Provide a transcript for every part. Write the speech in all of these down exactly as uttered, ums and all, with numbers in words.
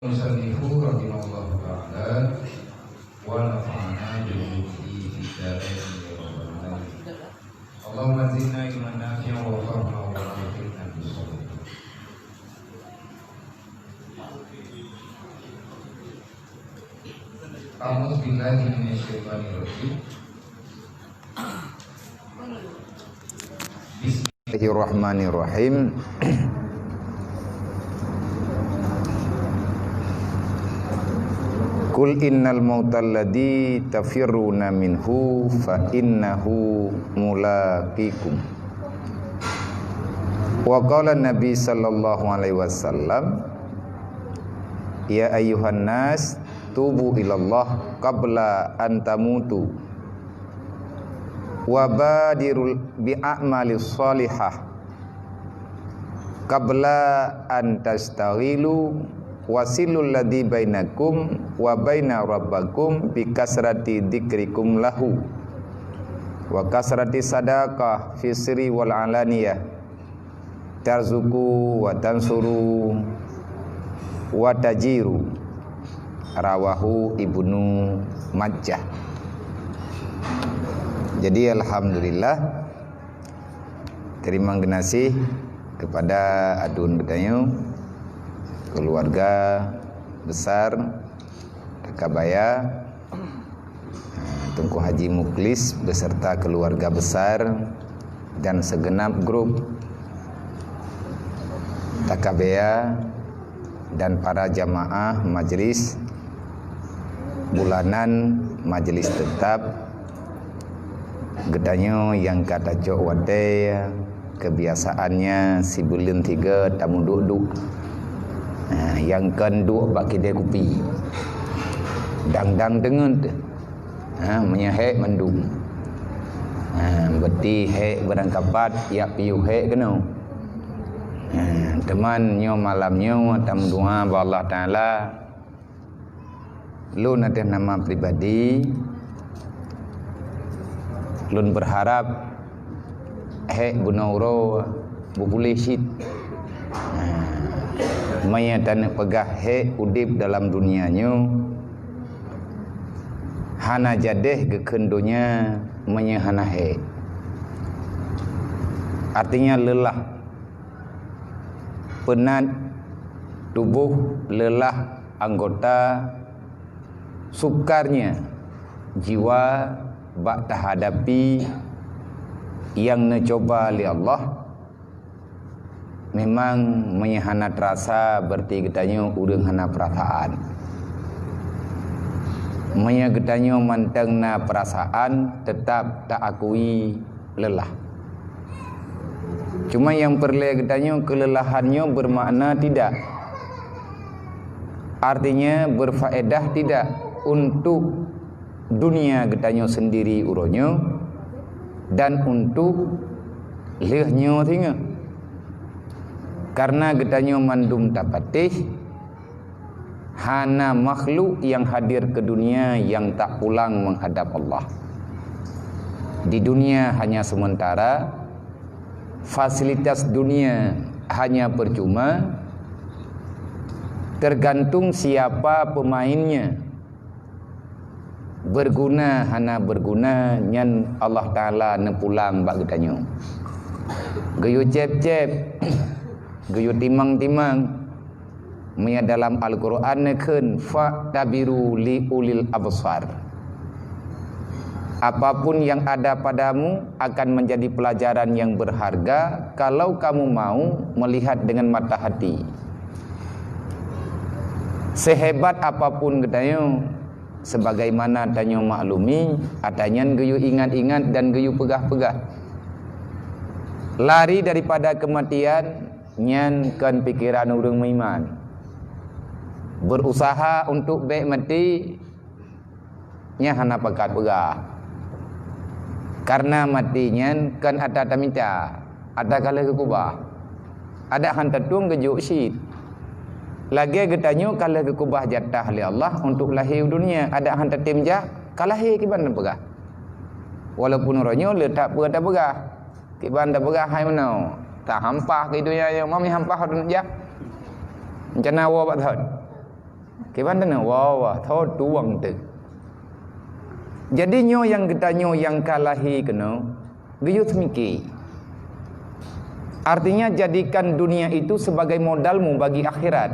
Musannifu rahimahullahu ta'ala wa nafa'ana bi ulumihi fid darain ya rabbal alamin. Allahumma zidna ilman nafi'an warhamna wa 'afina bis shalihin. A'udzu billahi minasy syaithanir rajim. Bismillahirrahmanirrahim. Qul innal mautal ladzi tafirruna minhu fa innahu mulaqikum. Wa qala Nabi sallallahu alaihi wasallam, "Ya ayyuhan nas, tubu ilallah qabla an tamutu. Wa badirul bi a'malis shalihah qabla an tastaghilu. Wasilul ladzi bainakum wa baina rabbakum bi kasrati dzikrikum lahu. Wa kasrati sadaqah fi sirri wal alaniyah. Tarzuqu wa tansuru wa tajiru." Rawahu Ibnu Majah. Jadi, alhamdulillah, terima kasih kepada adun geutanyoe, keluarga besar Takabaya, Teungku Haji Muklis beserta keluarga besar dan segenap grup Takabaya dan para jamaah majlis bulanan, majlis tetap geutanyoe nyang ka tacok watèe kebiasaannya sibuleuen tiga tamuduek-duek. Ha, nyang kon duek bak kidai kupi. Dang-dang teungeut. Ha, meunyo hék mandum. Ha, beuti hék beurangkapat, jak piôh hék keunoe. Ha, teuma nyoe malam nyoe tameudoa bak Allah Taala. Lôn ateueh nama pribadi, lôn beurharap hék bunoe uroe beupuléh cit. Nah, meunyo taneuk peugah hék udeb dalam dunia nyoe, hana jadeh geukheun donya meunyo hana hék. Artinya leulah, peunat tuboh, leulah anggota, sukarnya jiwa bak tahadapi nyang neucuba lé Allah. Memang meunyo hana teurasa, berarti geutanyoe ureuëng hana peurasaan. Meunyo geutanyoe mantong na peurasaan, teutap taakui leulah. Cuma nyang peureulée geutanyoe, keuleuhan nyoe beumakna tidak, artinya berfaedah tidak untuk dunia geutanyoe sendiri uroe nyoe dan untuk lheueh nyoe singoh. Karena geutanyoe mandum tapatéh, hana makhluk nyang hadir ke dunia nyang tak pulang menghadap Allah. Di dunia hanya sementara, fasilitas dunia hanya percuma, tergantung siapa pemainnya. Berguna hana berguna, nyan Allah Taala neupulang bak geutanyoe. Geuyue céb-céb, geuyue timang-timang. Meunyo dalam Al-Qur'an neukheun, "Fa'tabiru li ulil absar." Apapun yang ada padamu akan menjadi pelajaran yang berharga kalau kamu mau melihat dengan mata hati. Sehebat apapun geutanyoe, sebagaimana tanyoe maklumi, ata nyan geuyue ingat-ingat dan geuyue peugah-peugah. Lari daripada kematian, nyan kon pikeran ureuëng meuiman. Berusaha untuk bék maté, nyan hana pakat peugah. Karena maté nyan kon ata tamita, ata ka lheueh geukubah. Adak han tatueng geujok cit. Lagée geutanyoe ka lheueh geukubah jatah lé Allah untuk lahé u dunia, adak han tatem jak, ka lahé kiban tapeugah. Walaupun uroe nyoe le that peue tapeugah. Kiban tapeugah hai meunoe, tahampah keu donya nyoe, mami hampah ulôn jak. Rencana woe bak thon. Kiban teuh, wah, wah, tho tuwang teuh. Jadi nyoe nyang geutanyoe nyang ka lahé keunoe, geuyue seumike. Artinya, jadikan dunia itu sebagai modalmu bagi akhirat.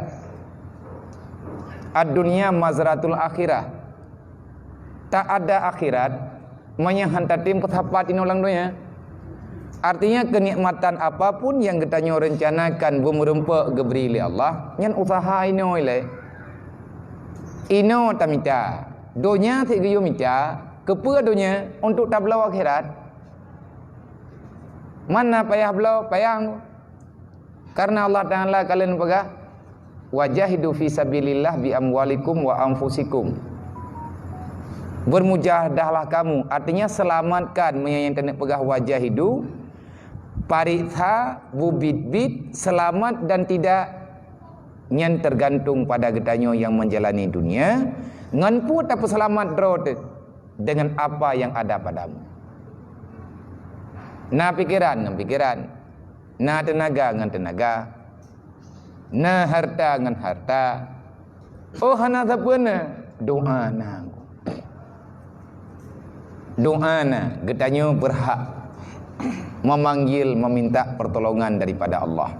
Ad-dunya mazratul akhirah. Tak ada akhirat, meunyo han tatem peusapat inoe lam donya. Artinya, keunikmatan apapun nyang geutanyoe rencanakan beumeureumpok geubri lé Allah, nyan useuha inoe ilée. Inoe tamita, donya cit geuyue mita, keupeue donya? Untuk tabloe akhirat. Mana payah bloe? Payah. Karena Allah Taala ka lheueh peugah, "Wajahidu fi sabilillah bi amwalikum wa anfusikum." Bermujahadahlah kamu, artinya selamatkan, meunyo nyang taneuk peugah wajahidu, pariksa, bubit-bit, selamat dan tidak, nyan tergantung pada geutanyoe nyang menjalani dunia, ngon peue tapeuseulamat droe teuh, dengan apa yang ada padamu. Na pikeran ngon pikeran, na teunaga ngon teunaga, na harta ngon harta. Oh, hana sapeue na, doa na. Doa na, geutanyoe berhak memanggil, meminta pertolongan daripada Allah.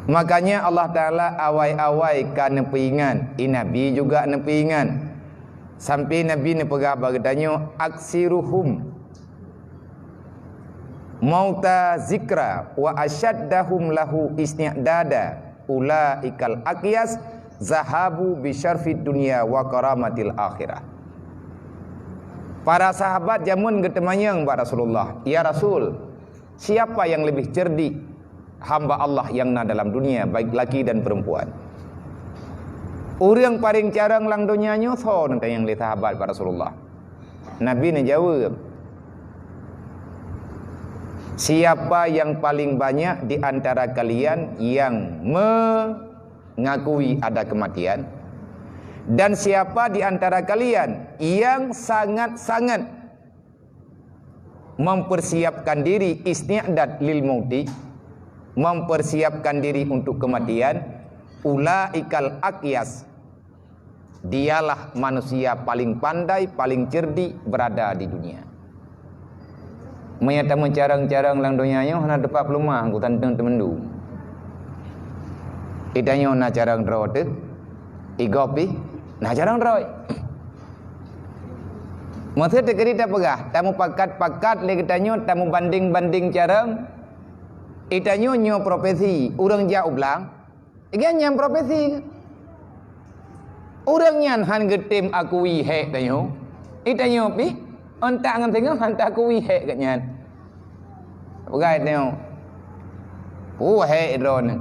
Makanya Allah Taala awai-awai ka neupeuingat, i Nabi juga neupeuingat. Sampai Nabi neupeugah bak geutanyoe, "Aksiruhum mauta zikra wa asyaddahum lahu isti'dada, ulaikal aqyas, zahabu bi syarfid dunya wa karamatil akhirah." Para sahabat jameun geuteumanyong bak Rasulullah, "Ya Rasul, siapa yang lebih cerdik hamba Allah yang na dalam dunia, baik laki dan perempuan?" Ureuëng paléng carông lam donya nyoe soe, neutanyong lé sahabat bak Rasulullah. Nabi neujaweueb, "Siapa yang paling banyak di antara kalian yang mengakui ada kematian, dan siapa di antara kalian yang sangat-sangat mempersiapkan diri, isti'dad lil mauti, mempersiapkan diri untuk kematian, ulaikal aqyas, dialah manusia paling pandai, paling cerdik berada di dunia." Meunyo tameucarông-carông lam donya nyoe hana teumpat peuleumah, geutanteung teumendung. Geutanyoe na carông droe teuh, i gob pih na carông droe. Meuseu teukeudi tapeugah, tamupakat-pakat lé geutanyoe, tamubanding-banding carông, geutanyoe nyoe profesi ureuëng jak u blang, gobnyan profesi. Ureuëng nyan han geutem akui hék tanyoe, geutanyoe pih, ôn tak ngon singoh han taakui hék gobnyan. Peugah tanyoe, "Peue hék droeneuh?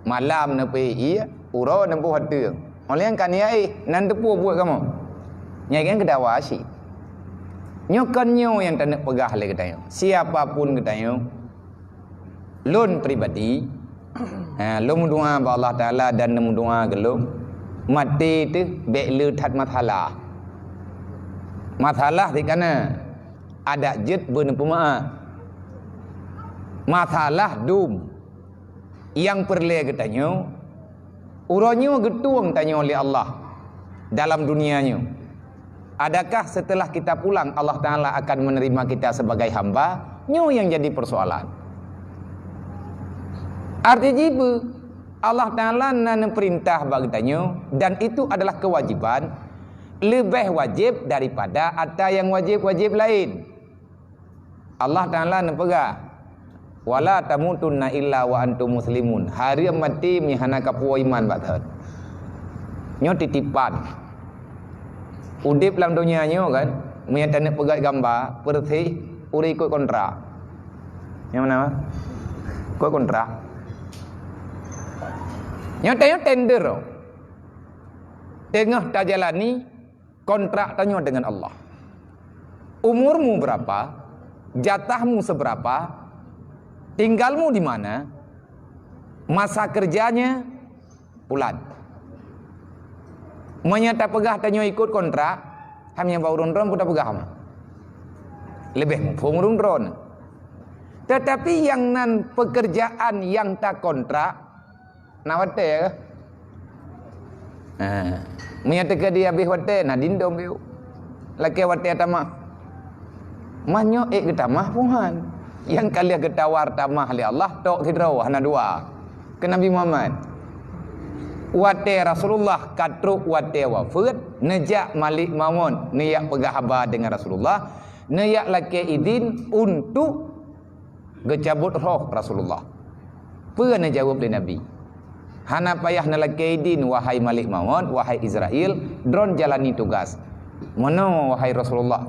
Malam neupeuék ié, uroe neuboh ateueng. Óh lheueh nyan ka niyaéh, nan teupeue buet kamoe?" Nyan kan keudawa cit. Nyoe kon nyoe nyang taneuk peugah lé geutanyoe. Siapa pun geutanyoe, lôn pribadi, ha, lôn meudoá bak Allah Taala dan neumeudoá keu lôn, maté teuh bék le that masalah. Masalah cit ka na, adak jeuet beuneupeumaáh. Masalah dum nyang peureulée geutanyoe, uroe nyoe geutueng tanyoe lé Allah dalam dunia nyoe. Adakah setelah kita pulang, Allah Taala akan menerima kita sebagai hamba? Nyoe nyang jadi persoalan. Arti jih beu, Allah Taala na neupeurintah bak geutanyoe, dan itu adalah kewajiban, leubeh wajéb daripada atra nyang wajéb-wajéb laén. Allah Taala neupeugah, "Wala tamutunna illa wa antum muslimun." Hareuem maté meuhana kapuwoe iman bak thon. Nyoe titipan. Udeb lam donya nyoe kan, meunyo taneuk peugét gamba, peureuseh, ureuëng ikot kontrak. Nyang mana? Ikot kontrak. Nyoe tanyoe tender. Teungoh tajalani kontrak tanyoe dengan Allah. Umurmu berapa? Jatahmu seberapa? Tinggalmu di mana? Masa kerjanya bulan. Meunyo tapeugah tanyoe ikot kontrak, hanya bak ureuëng droe pun tapeugah mah. Leubeh muphom ureuëng droe. Tetapi nyang nan pekerjaan nyang takontrak, na watée kah? Ha. Meunyo teukeudi habéh watée, na dindom biu. Lakée watée tamah. Mah nyoe ék geutamah pun han. Nyang ka lheueh geutawar tamah lé Allah, tok sidroe, hana dua. Keu Nabi Muhammad. Watée Rasulullah ka trok watée wafeuet, neujak Malik Mawon, neujak peugah haba deungon Rasulullah, neujak lakée idin untuk geucabot roh Rasulullah. Peue neujaweueb lé Nabi? Hana payah neulakée idin, wahai Malik Mawon, wahai Izrail, droen jalani tugas. Meunoe, wahai Rasulullah,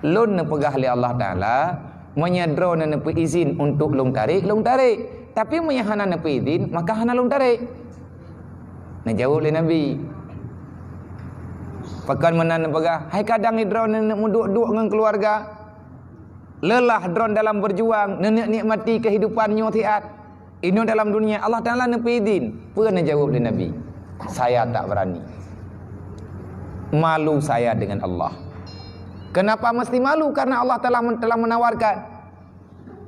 lôn neupeugah lé Allah Taala, meunyoe droeneuh neupeuizin untuk lôn tarek, lôn tarek. Tapi meunyoe hana neupeuizin, maka hana lôn tarek. Neujaweueb lé Nabi. Pakon meunan neupeugah, hai kadang droeneuh meuduek-duek ngon keuluwarga. Lelah droen dalam berjuang, neuneuk nikmati kehidupan nyoe siat. Inoe dalam dunia, Allah Taala neupeuizin. Peue neujaweueb lé Nabi? Saya tak berani. Malu saya dengan Allah. Kenapa mesti malu? Karena Allah Taala men-, telah menawarkan,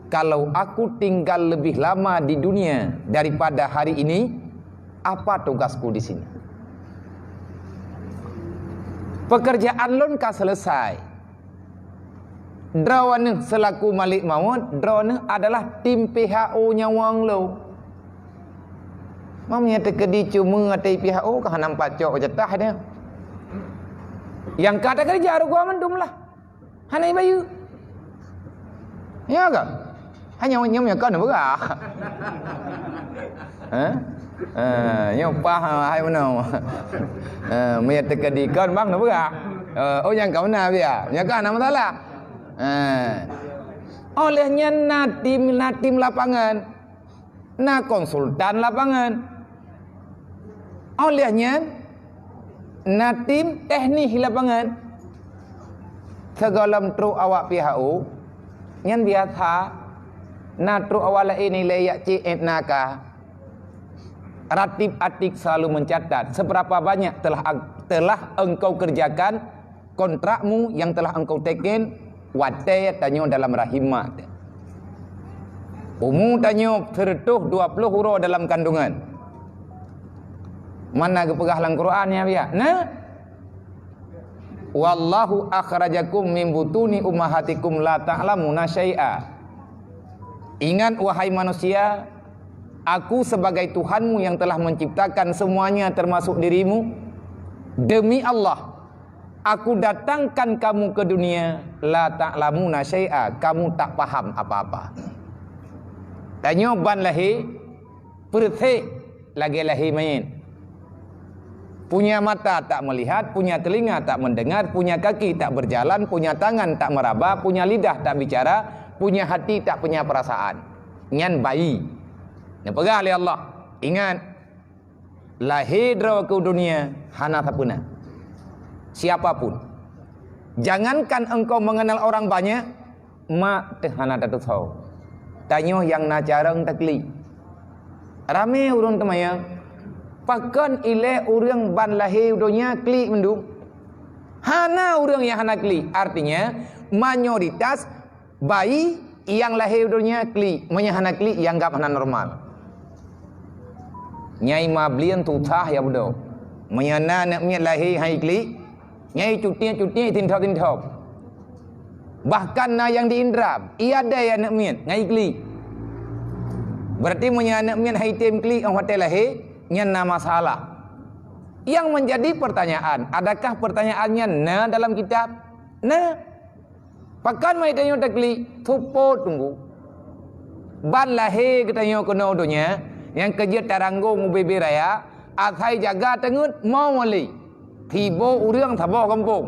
"Kalau aku tinggal lebih lama di dunia daripada hari ini, apa tugasku di sini? Pekerjaan lôn ka selesai." Droeneuh seulaku Malik Mawon, droeneuh adalah tim P H O nyawöng lôn. Meunyo teukeudi cuma até P H O ka hana pacok jatah dia. Nyang ka takeureuja rugoe mandum lah. Hana bayeue. Ya ka? Hanya nyang meunyo ka neupeugah. Ha? Ha, nyoe pah, hai meunoe. Ha, meunyo teukeudi kon bang neupeugah. Ha, oh nyang ka meunan biar. Nyang ka hana masalah. Ha. Oleh nyan na tim, na tim lapangan. Na konsultan lapangan. Oleh nyan na tim teknis lapangan. Sigohlom trok awak P H O, nyan biasa. Na trok awak laén ilée jak cek ék na ka. Ratib atik selalu mencatat seberapa banyak telah, telah engkau kerjakan, kontrakmu yang telah engkau teken watée tanyoe dalam rahim mak. Umu tanyoe seratus dua puluh uroe dalam kandungan. Mana geupeugah lam Quran nyan biar? Na? "Wallahu akhrajakum min butuni ummahatikum la ta'lamuna syai'a." Ingat, wahai manusia, Aku sebagai Tuhanmu yang telah menciptakan semuanya termasuk dirimu. Demi Allah, Aku datangkan kamu ke dunia, la ta'lamuna syai'a, kamu tak paham apa-apa. Tanyoe ban lahé, peureuseh lagée lahé manyét. Punya mata tak melihat, punya telinga tak mendengar, punya kaki tak berjalan, punya tangan tak meraba, punya lidah tak bicara, punya hati tak punya perasaan. Nyan bayi. Neupeugah lé Allah, ingat, lahé droe keu dunia hana sapeue na. Siapa pun. Jangankan engkau mengenal orang banyak, mak teuh hana tatusoe. Tanyoe nyang na carông taklik. Ramé ureuëng teumanyong, pakon ilée ureuëng ban lahé u donya klik mandum? Hana ureuëng nyang hana klik. Artinya, mayoritas bayi nyang lahé u donya klik. Meunyo hana klik, ianggap hana normal. Nyai ma blieng susah ya beudôh. Meunyo na aneuk miet lahé hai klik, nyai cutiek-cutiek, tintop-tintop. Bahkan na nyang di indra, ia dai aneuk miet ngai klik. Berarti meunyo aneuk miet hai tem klik óh watée lahé, nyan na masalah. Yang menjadi pertanyaan, adakah pertanyaan nyan na dalam kitab? Na. Pakon meutanyoe taklik? Support teungku. Ban lahé geutanyoe keunoe donya, nyang keujeuet taranggong ubé-bé raya, asai jaga teungeut mo wali. Tibo ureuëng saboh gampông.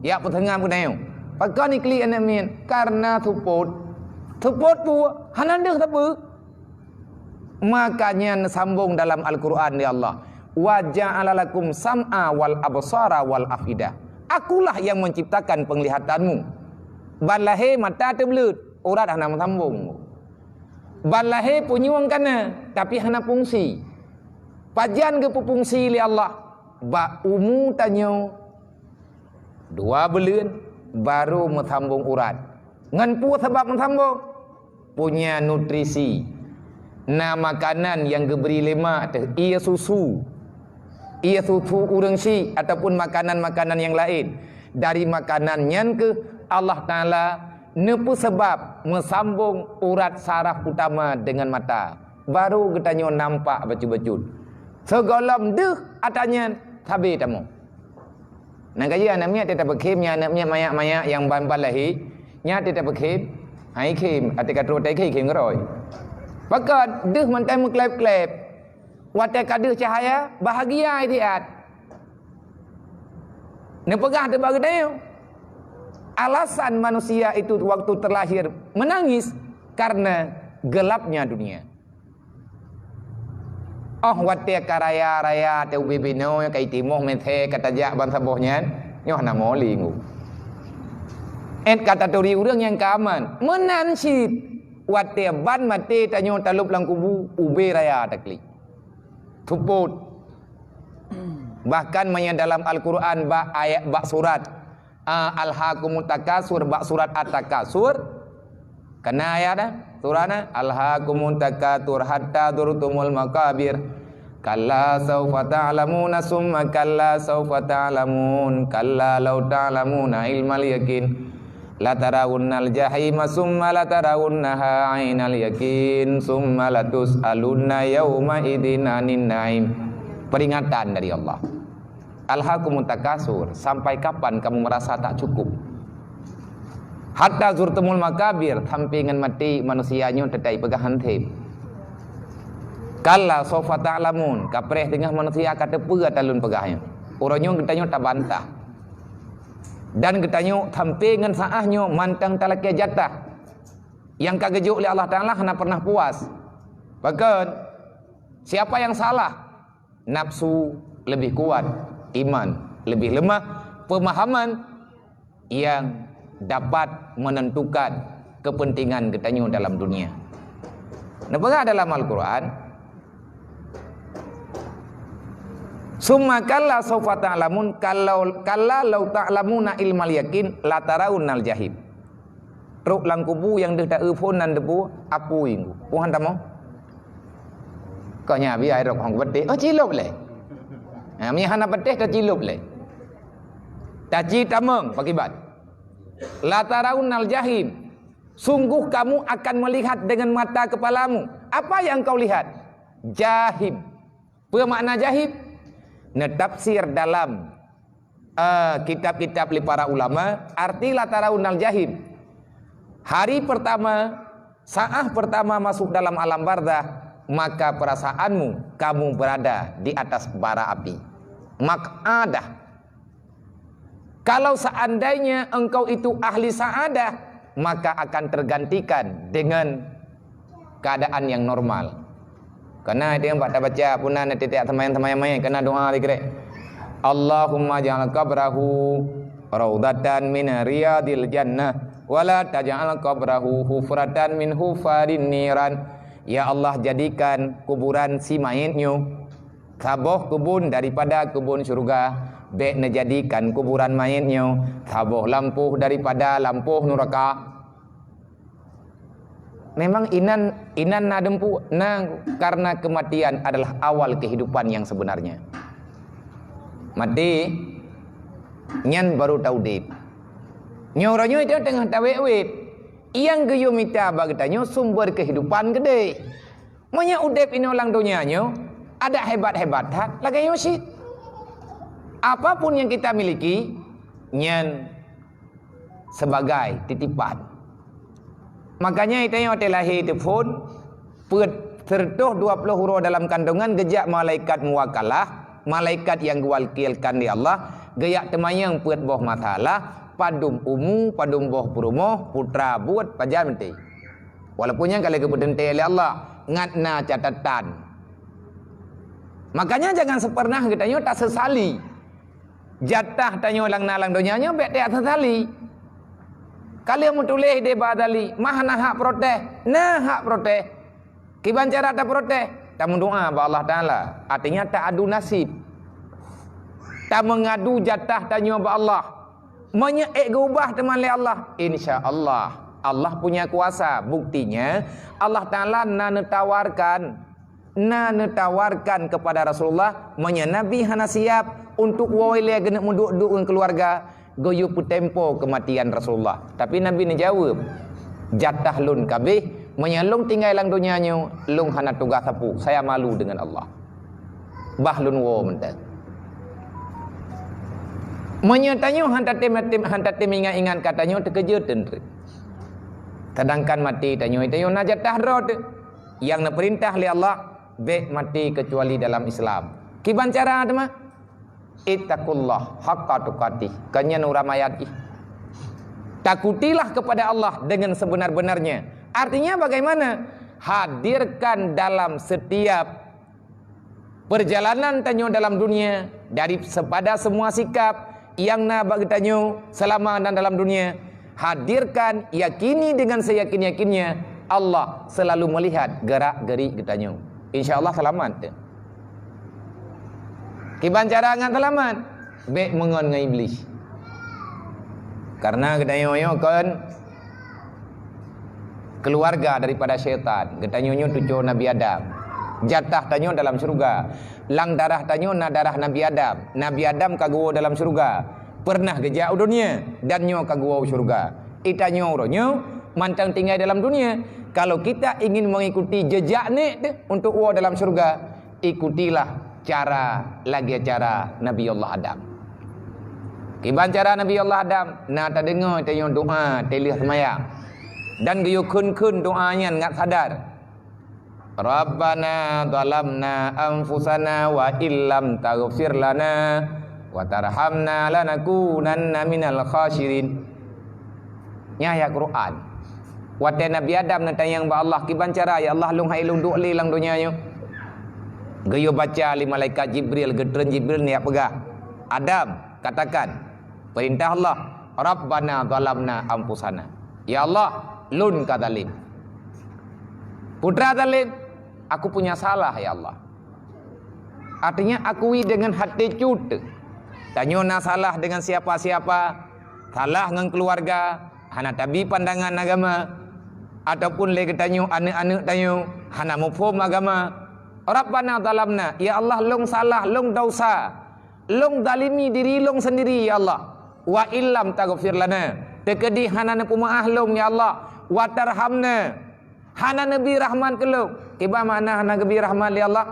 Yak peuteungan geutanyoe. Pakon iklik aneuk miet? Karena support. Support peue? Hana deuh sapeue. Makanya neusambong dalam Al-Quran di Allah, "Wa ja'ala lakum sam'a wal absara wal af'idah." Akulah yang menciptakan penglihatanmu. Ban lahé mata teubleuet, urat hana meusambong. Ban lahé punyueng ka na, tapi hana fungsi. Pajan geupeufungsi lé Allah? Bak umu tanyoe dua buleuen barô meusambong urat. Ngon peue sabab meusambong? Punya nutrisi. Na makanan nyang geubri lé mak teuh, ie susu. ie susu ureuëng syik ataupun makanan-makanan nyang laén. Dari makanan nyan keuh Allah Taala neupeusabab meusambong urat saraf utama deungon mata. Barô geutanyoe nampak bacut-bacut. Sigohlom deuh atra nyan sabe tamong. Nyang ka jeuet aneuëk miet teutab peukhém, nyan aneuëk miet manyak-manyak nyang ban-ban lahé, nyan teutab peukhém, hai khém, até ka trok tai khém, khém keudroe. Pakon deuh mantong meukleb-kleb. Watée ka deuh cahya, bahagia siat. Neupeugah teuh bak geutanyoe, alasan manusia itu waktu terlahir menangis karena gelapnya dunia. Oh watée ka raya-raya teuh ubé binoe ka itimoh meuthée ka tajak bansaboh nyan, nyoe hana moli ngu. Ét ka taturi ureuëng nyang ka aman, meunan cit watée ban maté tanyoe talôb lam kubu, ubé raya taklik. Seupôt. Bahkan meunyoe dalam Al-Quran bak ayat, bak surat, ah, Alhaakumut Takasur, bak surat At-Takasur, kana ayat dah? Surat na? Alhaakumut Takasur hatta zurtumul maqabir. Kalla saufa ta'lamuna summa kalla saufa ta'lamun. Kalla lau ta'lamuna ilmal yakin. Latarawunnal jahima summa latarawunnaha ainal yakin summa latus'alunna yauma idzin anin naim. Peringatan dari Allah. Alhaakumut takasur, sampai kapan kamu merasa tak cukup? Hatta zurtumul makabir, sampai ngon maté manusia nyoe teutai peugah hantém. Kalla saufa ta'lamun, kapreh teungoh manusia ka teupeue ata lôn peugah nyoe. Uroe nyoe geutanyoe tabantah. Dan geutanyoe sampai ngon saah nyoe mantong talakée jatah nyang ka geujok lé Allah Taala hana pernah puas. Pakon? Siapa yang salah? Nafsu lebih kuat, iman lebih lemah, pemahaman yang dapat menentukan kepentingan geutanyoe dalam dunia. Neupeugah dalam Al-Quran, "Summa kalla saufa ta'lamun, kalau kalla lau ta'lamuna ilmal yakin latarawunnal jahim." Trok lam kubu nyang deuh ta-eu phon nan debu apui ngu. Puhan tamong. Kok nya biai rok hong beuteh. Oh, cilop lé. Ha, mi hana beuteh ta cilop lé. Taci tamong pakiban. Latarawunnal jahim. Sungguh kamu akan melihat dengan mata kepalamu. Apa yang kau lihat? Jahim. Peue makna jahim? Neutafsir dalam, eh, kitab-kitab lé para ulama, arti latarawunnal jahim. Hari pertama, saah pertama masuk dalam alam barzah, maka perasaanmu, kamu berada di atas bara api. Maq'adah. Kalau seandainya engkau itu ahli saadah, maka akan tergantikan dengan keadaan yang normal. Kana itu yang bak tabaca puna na titik semayang-semayang main, kana doa dikrek. Allahumma ja'al qabrahu raudatan min riyadil jannah, wala taj'al qabrahu hufratan min hufarin niran. Ya Allah, jadikan kuburan si mayit nyoe saboh keubun daripada keubun syeuruga, bék neujadikan kuburan manyét nyoe saboh lampôh daripada lampôh nuraka. Memang inan, inan na deumpu, na, karena kematian adalah awal kehidupan yang sebenarnya. Maté, nyan baru taudép. Nyoe uroe nyoe teungoh tawét-wét. Nyang geuyue mita bak geutanyoe sumber kehidupan keudéh. Meunyoe udeb inoe lam donya nyoe, adak hebat-hebat that lagée nyoe cit. Apapun yang kita miliki, nyan sebagai titipan. Makanya geutanyoe watée lahé teuphon, peuet seureutôh dua ploh uroe dalam kandongan geujak malaikat muwakalah, malaikat nyang geuwakilkan lé Allah, geujak teumanyong peuet boh masalah, padum umu, padum boh peurumoh, putra buet, pajan maté. Walaupun nyan ka lheueh geupeuteuntée lé Allah, ngat na catatan. Makanya jangan seupernah geutanyoe tasesali. Jatah tanyoe lam na lam donya nyoe bék taseusali. Ka lheueh meutuléh di bak tali, mah na hak protes, na hak protes. Kiban cara taprotes, tameudoa bak Allah Taala. Artinya taadu nasib. Tameungadu jatah tanyoe bak Allah. Meunyoe ék geubah teuma lé Allah, insya Allah, Allah punya kuasa. Buktinya, Allah Taala na neutawarkan Na neutawarkan keupada Rasulullah, meunyoe Nabi hana siab untuk woe lé geuneuk meuduek-duek ngon keuluwarga, geuyue peutempo keumatian Rasulullah. Tapi Nabi neujaweueb, "Jatah lôn ka abéh, meunyoe lôn tinggai lam donya nyoe, lôn hana tugaih sapeue, saya malu deungon Allah. Bah lôn woe mantong." Meunyoe tanyoe han tatem, han tatem ingat-ingat ka tanyoe, teukeujot teuk. Seudangkan maté tanyoe, tanyoe na jatah droe teuk. Nyang neupeurintah lé Allah, bék maté keucuali dalam Islam. Kiban cara teuma? Ittaqullah haqqa tuqatih. Kon nyan uram ayat ih. Takutilah kepada Allah dengan sebenar-benarnya. Artinya bagaimana? Hadirkan dalam setiap perjalanan tanyoe dalam dunia, dari, pada semua sikap nyang na bak geutanyoe selama na dalam dunia, hadirkan, yakini dengan seyakin-yakinnya, Allah selalu melihat gerak-gerik geutanyoe. Insya Allah seulamat. Kiban cara ngon seulamat? Bék meungon ngon Iblih. Karena geutanyoe nyoe kon keuluwarga daripada syaitan. Geutanyoe nyoe cucoe Nabi Adam. Jatah tanyoe dalam syeuruga. Lam darah tanyoe na darah Nabi Adam. Nabi Adam ka geuwoe dalam syeuruga. Peureunah geujak u dunia dan nyoe ka geuwoe u syeuruga. Geutanyoe uroe nyoe mantong tinggai dalam dunia. Kalau kita ingin mengikuti jejak nek teuh untuk woe dalam syeuruga, ikutilah cara lagée cara Nabi Allah Adam. Kiban cara Nabi Allah Adam, na tadeungoe tanyoe doa teulheueh seumayang. Dan geuyue kheun-kheun doa nyan ngat sadar. "Rabbana zalamna anfusana wa illam taghfir lana wa tarhamna lanakunanna minal khasirin." Nyan ayat Quran. Watée Nabi Adam neutanyong bak Allah, "Kiban cara, ya Allah, lôn hai lôn duek lé lam donya nyoe?" Geuyue baca lé malaikat Jibril, geutreun Jibril nyan peugah, "Adam, katakan, peurintah Allah, Rabbana zalamna anfusana." "Ya Allah, lôn ka zalim." Peue teuma zalim? "Aku punya salah, ya Allah." Artinya, akui dengan hati cut. Tanyoe na salah dengan siapa-siapa, salah ngon keuluwarga, hana tabi pandangan agama, ataupun lé geutanyoe aneuëk-aneuëk tanyoe hana muphom agama. Rabbana zalamna, ya Allah, lôn salah, lôn desya, lôn zalimi diri lôn sendiri, ya Allah. Wa illam taghfir lana, teukeudi hana neupeumeuáh lôn, ya Allah. Wa tarhamna, hana neubi rahmat keu lôn. Kiban makna hana geubi rahmat lé Allah?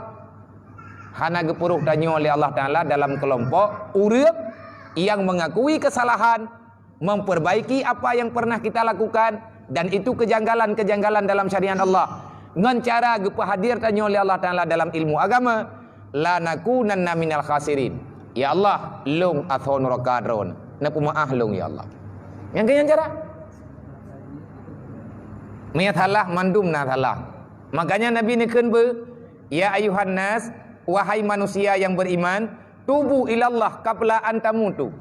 Hana geupeurôh tanyoe lé Allah Taala dalam keulompok ureuëng nyang mengakui kesalahan, memperbaiki apa yang pernah kita lakukan, dan itu kejanggalan-kejanggalan dalam syariat Allah. Ngon cara geupeuhadir tanyoe lé Allah Taala dalam ilmu agama, "Lanakunanna minal khasirin." Ya Allah, lôn asoe nuraka droe. Neupeumeuáh lôn, ya Allah. Nyang keu nyan cara. Meunyo salah, mandum na salah. Makanya Nabi neukheun beu, "Ya ayuhan nas, wahai manusia yang beriman, tubu ilallah qabla an tamutu."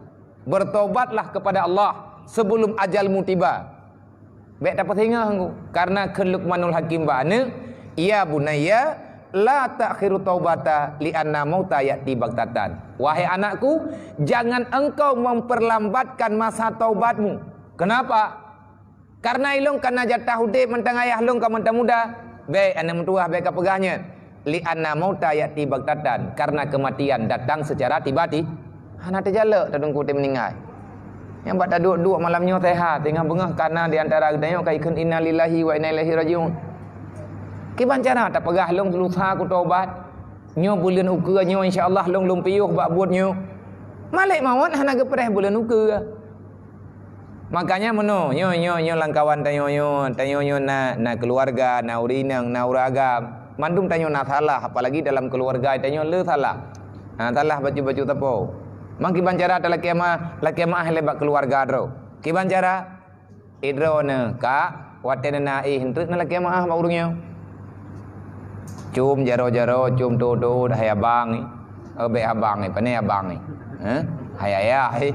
Bertobatlah kepada Allah sebelum ajalmu tiba. Bék tapeusingoh ngku, karena kheun Luqmanul Hakim bak aneuëk, "Ya bunayya, la ta'khiru taubata li anna mauta ya'ti baghtatan." Wahai anakku, jangan engkau memperlambatkan masa taubatmu. Kenapa? Karena ilôn ka na jatah udeb mantong ayah lôn ka mantong muda. Bék aneuëk meutuwah bék ka peugah nyan. "Li anna mauta ya'ti baghtatan," karena kematian datang secara tiba-tiba. Hana teujalok, teungku teuh meuninggai. Nyang bak taduek-duek malam nyoe sehat, teungoh beungoh ka na di antara geutanyoe ka ikheun, "Innalillahi wa inna ilaihi rajiun." Kiban cara tapeugah, "Lôn lusa kutobat. Nyoe buleuen ukeue nyoe, insya Allah lôn lôn piôh bak buet nyoe." Malek mawöt hana geupreh buleuen ukeue. Makanya meunoe, nyoe, nyoe, nyoe lam kawan tanyoe nyoe, tanyoe nyoe na, na keuluwarga, na ureuëng inong, na ureuëng agam. Mandum tanyoe na salah, apalagi dalam keuluwarga tanyoe le salah. Na salah bacut-bacut sapo. Mang kiban cara talakée meuáh, lakée meuáh lé bak keuluwarga droe. Kiban cara? Idroe neuh, Kak, watée neunaéh, eunteuk neulakée meuáh bak ureuëng nyoe. Cum jaroe-jaroe, cum tho-tho, hai abang, eh, bék abang, eh, pane abang, eh. Eh, hai ayah, eh.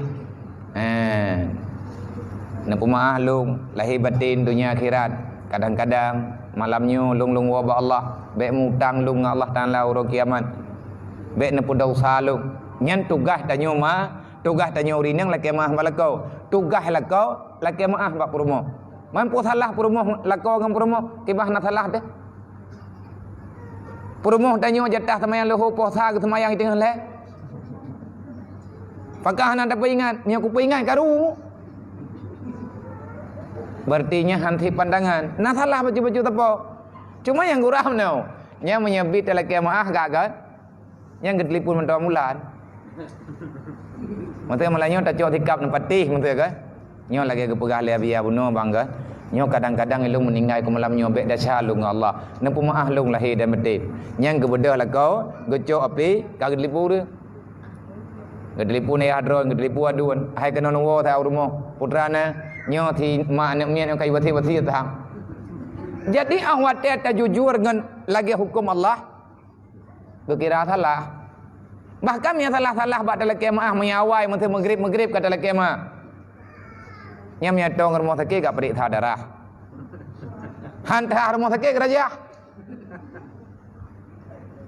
Eh. Neupeumeuáh lôn, lahé batén, donya akhirat. Kadang-kadang malam nyoe lôn lôn woe bak Allah, bék mutang lôn ngon Allah Taala uroe kiamat. Bék neupeudesya lôn. Nyan tugaih tanyoe ma, tugaih tanyoe ureuëng inong lakée meuáh bak lakoe. Tugaih lakoe lakée meuáh bak peurumoh. Man peue salah peurumoh lakoe ngon peurumoh, kiban na salah teuh. Peurumoh tanyoe jatah seumayang leuhô poh sa geuseumayang i teungoh lhèe. Pakon hana tapeuingat? Nyoe kupeuingat karu. Berarti nyan han sép pandangan. Na salah bacut-bacut sapo. Cuma nyang gurah meunoe. Nyan meunyoe bit talakèe meu'ah gak kan? Nyang geutelepon mantong bulan. Maksudnya malam nyoe tacok sikap neupatéh, maksudnya kan? Nyoe lagèe geupeugah lé Abi Abuno bang kan? Nyoe kadang-kadang ilôn meuninggai keu malam nyoe bèk desya lôn ngon Allah. Neupeumeu'ah lôn lahé dan batin. Nyang geubeudôh lakoe, geucok api, ka geutelepon tu. Geutelepon ayah droe, geutelepon aduen. Hai keunoe neuwoe sa u rumoh. Putra na, nyoe si mak aneuk miet nyang ka iwasiet-wasiet sa. Jadi, 'oh watèe tajujur ngon lagèe hukôm Allah, geukira salah. Bahkan meunyoe salah-salah bak talakèe meu'ah, meunyoe awai meuteumeugrib-meugrib ka talakèe meu'ah. Nyan meunyoe tong rumoh sakét ka peuriksa darah. Han that rumoh sakét geurajah.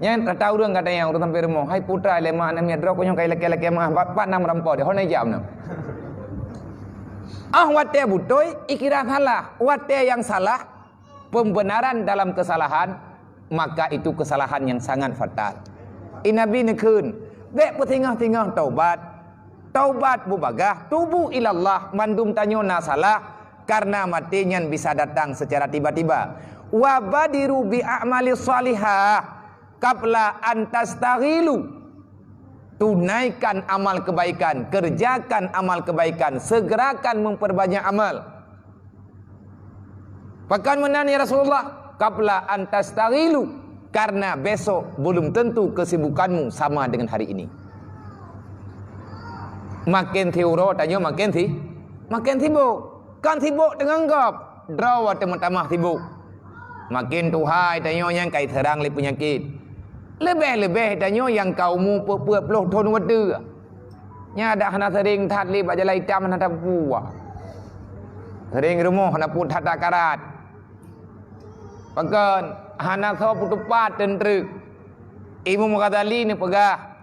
Nyan rata ureueng ka tanyong, ureueng sampai rumoh, "Hai putra, lé mak aneuk miet droe, konyong ka ilakèe-lakèe meu'ah, pat, pat na meurampo dia, hana ijak meunan." 'Oh watèe beutôi, ikira salah. Watèe nyang salah, pembenaran dalam kesalahan, maka itu kesalahan yang sangat fatal. I Nabi neukheun, "Bèk peusingoh-singoh taubat. Taubat beubagaih, tubu ilallah, mandum tanyoe na salah, karena maté nyan bisa datang secara tiba-tiba. Wa badiru bi a'mali shalihah qabla an tashtaghilu." Tunaikan amal kebaikan, kerjakan amal kebaikan, segerakan memperbanyak amal. "Pakon meunan, ya Rasulullah?" "Qabla an tashtaghilu, karena besok belum tentu kesibukanmu sama dengan hari ini." Maken siuroe tanyoe maken si, maken sibok. Kon sibok teungoh gob, droe watèe meutamah sibok. Maken tuha tanyoe nyang ka iseurang lé peunyakét. Leubeh-leubeh tanyoe nyang ka umu peuet-peuet ploh thon watèe. Nyan dak hana seuring that lé bak jalan itam hana tapubuet. Seuring rumoh hana pun that-that karat. Pakon hana soe peutupat teun treuk. Imam Ghazali neupeugah,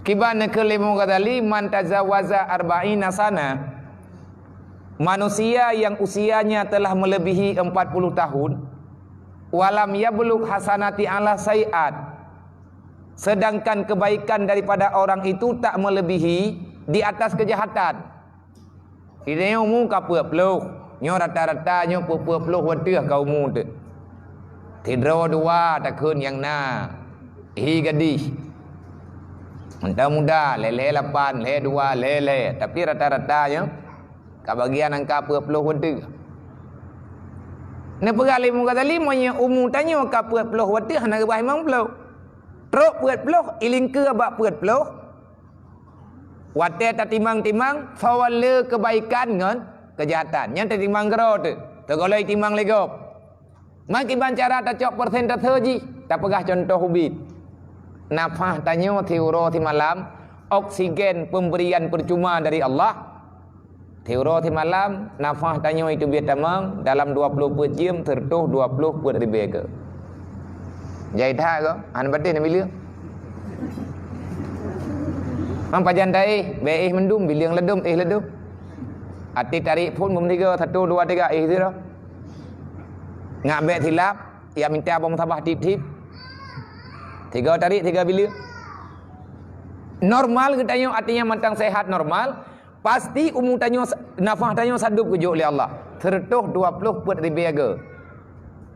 kiban neukheun lé Imam Ghazali, "Man tajawaza arba'ina sana," manusia yang usianya telah melebihi empat puluh tahun, "walam yablugh hasanati ala sayyi'at," sedangkan kebaikan daripada orang itu tak melebihi di atas kejahatan. Sidéh umu ka peuet ploh, nyoe rata-rata nyoe peuet-peuet ploh watèe ka umu teuh. Sidroe dua takheun nyang na, hi gadih. Mantong muda, lhèe-lhèe lapan, lhèe dua, lhèe-lhèe. Tapi rata-rata nyoe ka bagian angka peuet ploh watèe. Neupeugah lé Imam Ghazali, meunyoe umu tanyoe ka peuet ploh watèe hana geuba limong ploh. Trok peuet ploh, ilingkeue bak peuet ploh. Watèe tatimang-timang, soe le keubaikan ngon keujahatan. Nyan tatimang keudroe teuh, teugohlom timang lé gob. Meukiban cara tacok persentase jih, tapeugah cuntoh ubit. Nafah tanyoe siuroe simalam, oksigen pemberian percuma dari Allah. Siuroe simalam, nafah tanyoe itu biet tamong, dalam dua ploh peuet jeuem, seureutôh dua ploh peuet ribèe keu. Jai that ko, hana patéh na bileueng. Mang pajan taéh, bèk éh mandum, bileueng ladôm, éh ladôm. Até tarék phôn beumeutiga, satu, dua, tiga, éh sidroe. Ngat bèk silap, ya minta bom sabah tip-tip. Tiga tarék, tiga bileueng. Normal geutanyoe, artinya mantong sehat normal. Pasti umu tanyoe, nafah tanyoe sadub geujok lé Allah. Seureutôh dua ploh peuet ribèe go.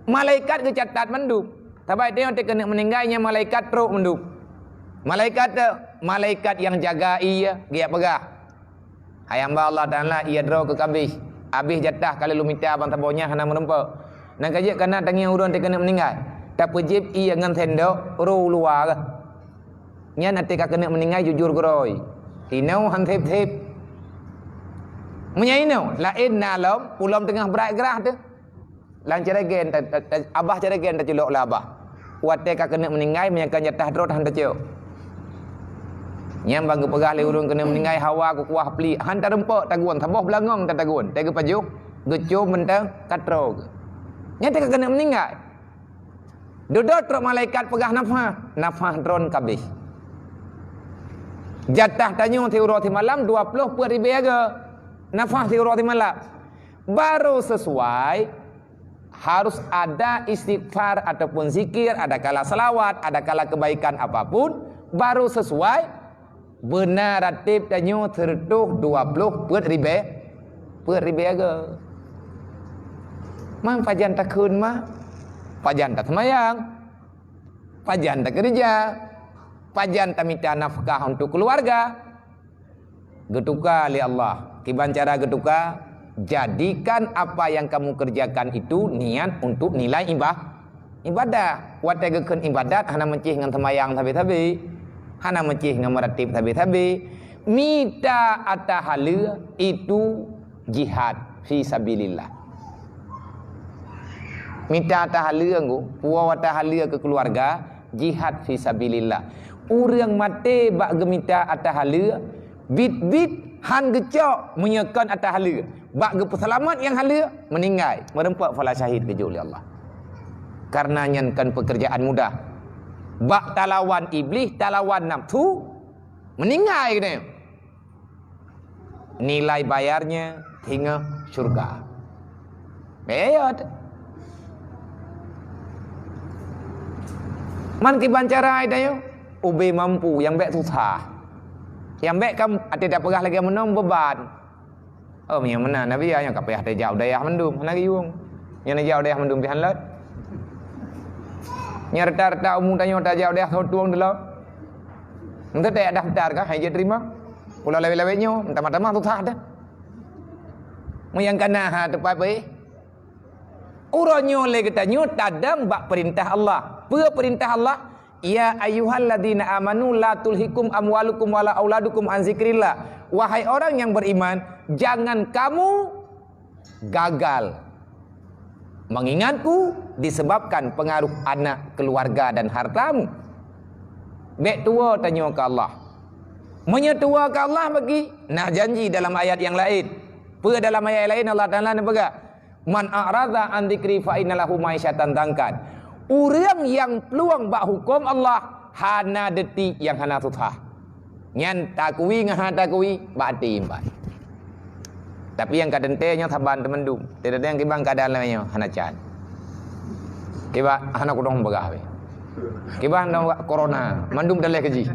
Malaikat geucatat mandum. Saban tanyoe teuh keuneuk meuninggai nyan malaikat trok mandum. Malaikat teuh, malaikat nyang jaga ie, geujak peugah, "Hai hamba Allah Taala, ie droe keuh ka abéh. Abéh jatah ka lôn mita ban saboh nyan hana meurumpok. Nyan ka jeuet kana tangieng ureueng teuh keuneuk meuninggai. Tapeujieb ie ngon sendok, roh u luwa keuh." Nyan até ka keuneuk meuninggai jujur keudroe. Inoe han sép-sép. Meunyoe inoe, laén na lom, ulôn teungoh brat grah teuh. Lam ceureugen, ta-, ta-, ta-, abah ceureugen taculok lé abah. Watèe ka keuneuk meuninggai, meunyoe kon jatah droe han tacok. Nyan ban geupeugah lé ureueng keuneuk meuninggai hawa keu kuah plik, han tarumpok tagun, saboh beulangong tatagun, teuh geupajoh, geucom mantong, ka troe geuh. Nyan teuh ka keuneuk meuninggai. Dudoe trok malaikat peugah nafah, nafah droen ka abéh. Jatah tanyoe siuroe simalam dua ploh peuet ribèe go. Nafah siuroe simalam. Baru sesuai Harus ada istighfar ataupun zikir, ada kala salawat, ada kala kebaikan apapun, baru sesuai. Beuna ratib tanyoe sireutoh dua ploh peuet ribée, peuet ribée agoe. Man pajan takheun ma? Pajan taseumayang? Pajan takeureuja? Pajan tamita nafkah untuk keuluwarga? Geutuka lé Allah. Kiban cara geutuka? Jadikan apa yang kamu kerjakan itu niat untuk nilai ibah-, ibadah. Watée geukheun ibadat hana meucih ngon seumayang sabe-sabe, hana meucih ngon meuratib sabe-sabe. Mita ata haleue itu jihad fi sabilillah. Mita ata haleue nggu, puwoe ata haleue keu keuluwarga, jihad fi sabilillah. Ureuëng maté bak geumita ata haleue, bit-bit han geucok meunyoe kon ata haleue. Bak geupeuseulamat nyang haleue, meuninggai, meureumpok phala syahid geujok lé Allah. Karena nyan kon peukeurjaan mudah. Bak talawan Iblih, talawan nafsu, meuninggai geutanyoe. Nilai bayarnya singoh syurga. Bèk ayat. Man kiban cara tanyoe, ubé mampu, nyang bèk susah. Nyang bèk kam até tapeugah lagèe meunoe beuban. Oh, meunyoe meunan Nabi, nyoe ka payah tajak u dayah mandum, hana geuyueng. Nyoe neujak u dayah mandum pih han lôt. Nyoe rata-rata umu tanyoe tajak u dayah soe tueng dulu. Enteuk tajak daftar kah, hai jeuet teurimong? Pulo lawét-lawét nyoe, tamah-tamah susah dah. Meunyoe kana ha teumpat pih. Uroe nyoe lé geutanyoe tadong bak peurintah Allah. Peue peurintah Allah? "Ya ayyuhalladzina amanu la tulhikum amwalukum wala auladukum an zikrillah." Wahai orang yang beriman, jangan kamu gagal mengingatku disebabkan pengaruh anak, keluarga dan hartamu. Bèk tuwoe tanyoe keu Allah. Meunyoe tuwoe keu Allah bagi, na janji dalam ayat nyang laén. Peue dalam ayat laén Allah Taala neupeugah? "Man a'radha an dzikri fa inna lahu ma'isyatan dhankan." Ureuëng nyang plueng bak huköm Allah hana detik nyang hana susah. Nyan takui ngon hana takui, bak até iman. Tapi nyang ka teuntèe nyoe saban teumandum. Teuntèe nyang kiban keadaan lagèe nyoe hana can. Kiban hana kudong peugah weh. Kiban hana corona, mandum daleh keujih.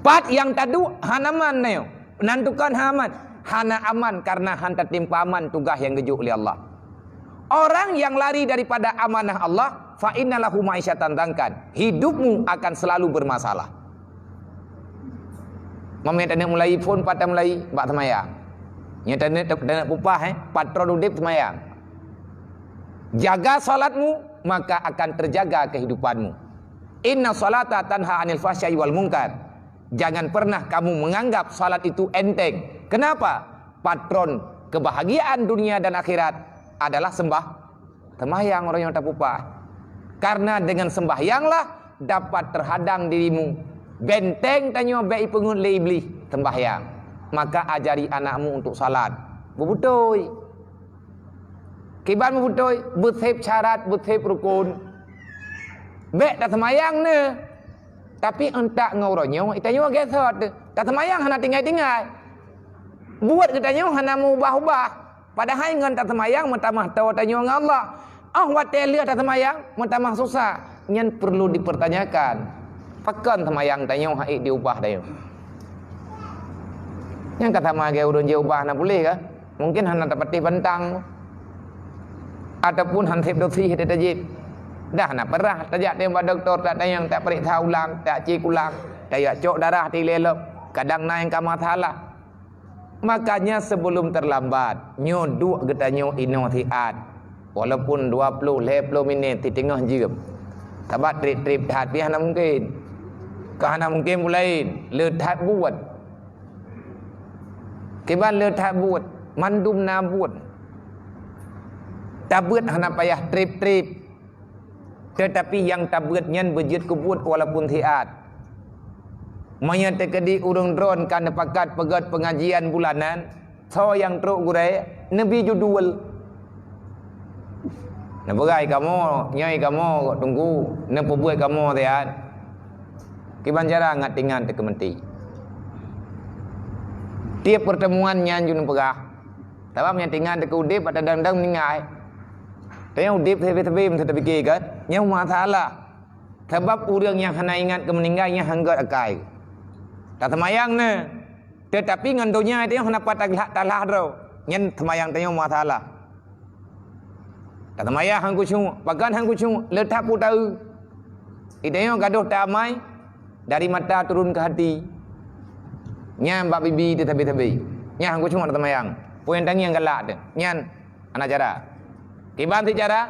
Pat nyang taduek hana man nyoe. Nan tukang hana aman, hana aman karena han tatimpa aman tugaih nyang geujok lé Allah. Orang yang lari daripada amanah Allah, fa inna lahu ma'isyatan dhankan. Hidupmu akan selalu bermasalah. Meunyoe taneuk mulai phon pat tamulai bak seumayang. Nyoe taneuk, taneuk pupah, eh, patron udép seumayang. Jaga salatmu, maka akan terjaga kehidupanmu. Inna salata tanha anil fahsya'i wal munkar. Jangan pernah kamu menganggap salat itu enteng. Kenapa? Patron kebahagiaan dunia dan akhirat adalah sembah-, sembahyang orang yang tapupah. Karena dengan sembahyanglah dapat terhadang dirimu. Benteng tanyoe bèk ipeungeut lé Iblih, sembahyang. Maka ajari anakmu untuk salat. Beubutôi. Kiban beubutôi, beusép syarat, beusép rukon. Bèk taseumayang neu. Tapi euntak ngon uroe nyoe, itanyoe gesot. Taseumayang hana tinggai-tinggai. Buet geutanyoe hana meuubah-ubah. Padahai ngon taseumayang meutamah toe tanyoe ngon Allah. Óh watèe lheueh taseumayang meutamah susah. Nyan perlu dipertanyakan. Pakon seumayang tanyoe hana diubah tanyoe? Nyang ka sama lagèe ureueng jiubah hana puléh ka? Mungkin hana tapatéh bantang. Ataupun han sép dosis teuh tajieb. Dah hana peurah tajak teuh bak dokto, tatanyong, tapeuriksa ulang, tacék ulang, tajak cok darah tilée lom. Kadang na nyang ka masalah. Makanya sebelum terlambat, nyoe duek geutanyoe inoe siat. Walaupun dua ploh, lhèe ploh minét, siteungoh jeuem. Sabab trép-trép that pih hana mungken. Ka hana mungken peue laén, le that buet. Kiban le that buet, mandum na buet. Tabeuet hana payah trép-trép. Teutapi nyang tabeuet nyan beujeuet keu buet walaupun siat. Meunyoe teukeudi ureueng droen ka neupakat peugöt peungajian bulanan, soe nyang trok gurée, neubi judul. Neupeugah kamoe, nyoe kamoe teungku, neupeubuet kamoe siat. Kiban cara ngat tingan teukeumeuti. Tiep peurteumuan nyan jeuet neupeugah. Sabab nyang tingan teukeudeb atau dang-dang meuninggai. Tanyoe udeb sabe-sabe meusti tapike kan? Nyan masalah. Sabab ureuëng nyang hana ingat keu meuninggai nyan hana gét akai. Taseumayang na, teutapi ngon donya tanyoe hana pat talah, talah droe. Nyan seumayang tanyoe masalah. Taseumayang han khusyuk, pakon han khusyuk, le that peue taeu. Di tanyoe gadôh taamai dari mata turun ke hati. Nyan bak bibi teuh sabe-sabe. Nyan han khusyuk taseumayang. Peue nyang tangieng galak teuh. Nyan hana cara. Kiban cit cara,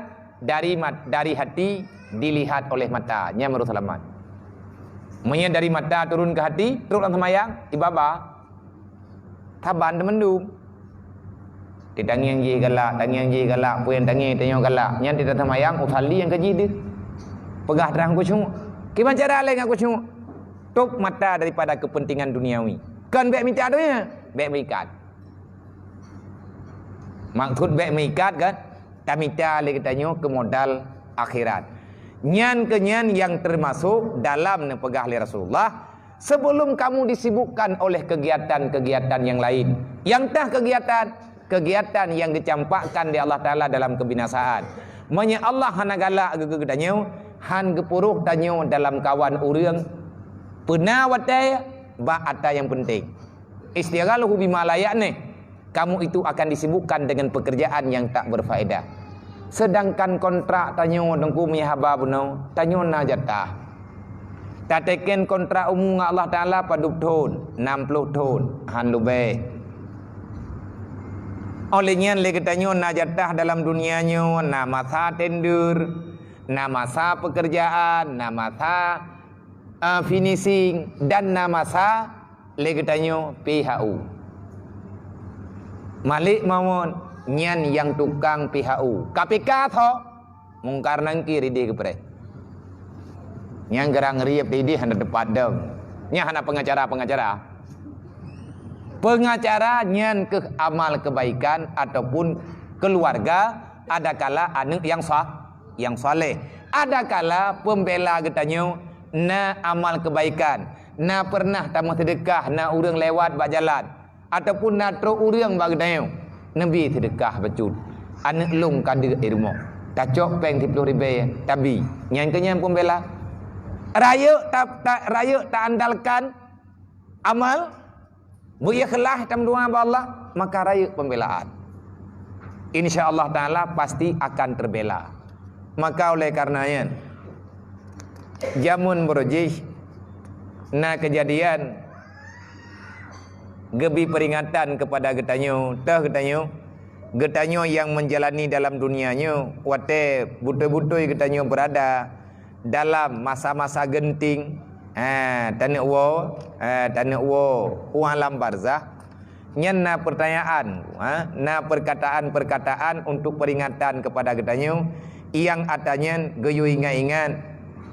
dari mat-, dari hati dilihat oleh mata. Nyan baru seulamat. Meunyoe dari mata turun ke hati, trok lam seumayang, ibaba. Saban teumandum. Di tangieng jih galak, tangieng jih galak, peue nyang tangieng tanyoe galak. Nyan di taseumayang, usalli nyang keujih deuh. Peugah trang khusyuk. Kiban cara lé ngon khusyuk? Top mata daripada kepentingan duniawi. Kon bék mita donya, bék meuikat. Maksud bék meuikat kan? Tamita lé geutanyoe keu modal akhirat. Nyan keu nyan nyang teumasok dalam neupeugah lé Rasulullah, sebelum kamu disibukkan oleh kegiatan-kegiatan yang lain. Nyang tah kegiatan, kegiatan nyang geucampakkan lé Allah Taala dalam kebinasaan. Meunyoe Allah hana galak keu geutanyoe, han geupuroh tanyoe dalam kawan ureuëng peuna watée bak atra nyang penting. Istighaluhu bima la ya'ni. Kamu itu akan disibukkan dengan pekerjaan yang tak berfaedah. Sedangkan kontrak tanyoe Teungku meunyoe haba bunoe, tanyoe na jatah. Tateken kontrak umu ngon Allah Taala padub thon, enam puluh thon, han leubeh. Oleh nyan lé geutanyoe na jatah dalam dunia nyoe, na masa tender, na masa pekerjaan, na masa ah, finishing dan na masa lé geutanyoe P H U. Malik Mawon nyan nyang tukang P H U. K P K tho, Mungkar Nangkir idéh geupreh. Nyang geurang riep idéh hana teupat dong. Nyan hana pengacara-pengacara. Pengacara nyan keuh amal kebaikan ataupun keluarga, adakala aneuk nyang sah, nyang saleh. Adakala peumbela geutanyoe na amal kebaikan, na peureunah tameuseudekah, na ureuëng lewat bak jalan, ataupun na trok ureuëng bak geutanyoe, neubi seudeukah bacut. Aneuk lôn ka deuek di rumoh, tacok péng siploh ribée, tabi. Nyan keuh nyan peumbela. Rayeuk ta, ta, rayeuk taandalkan amal, beu ikhlas tameudoa bak Allah, maka rayeuk pembelaan. Insya Allah Taala pasti akan terbela. Maka oleh karena nyan, jameun baroe jih na keujadian geubi peringatan kepada geutanyoe, teuh geutanyoe, geutanyoe nyang menjalani dalam dunia nyoe, watée beutôi-beutôi geutanyoe beurada dalam masa-masa genting, ha, taneuk woe, ha, taneuk woe u alam barzakh, nyan na pertanyaan, ha, na perkataan-perkataan untuk peringatan kepada geutanyoe nyang atra nyan geuyue ingat-ingat.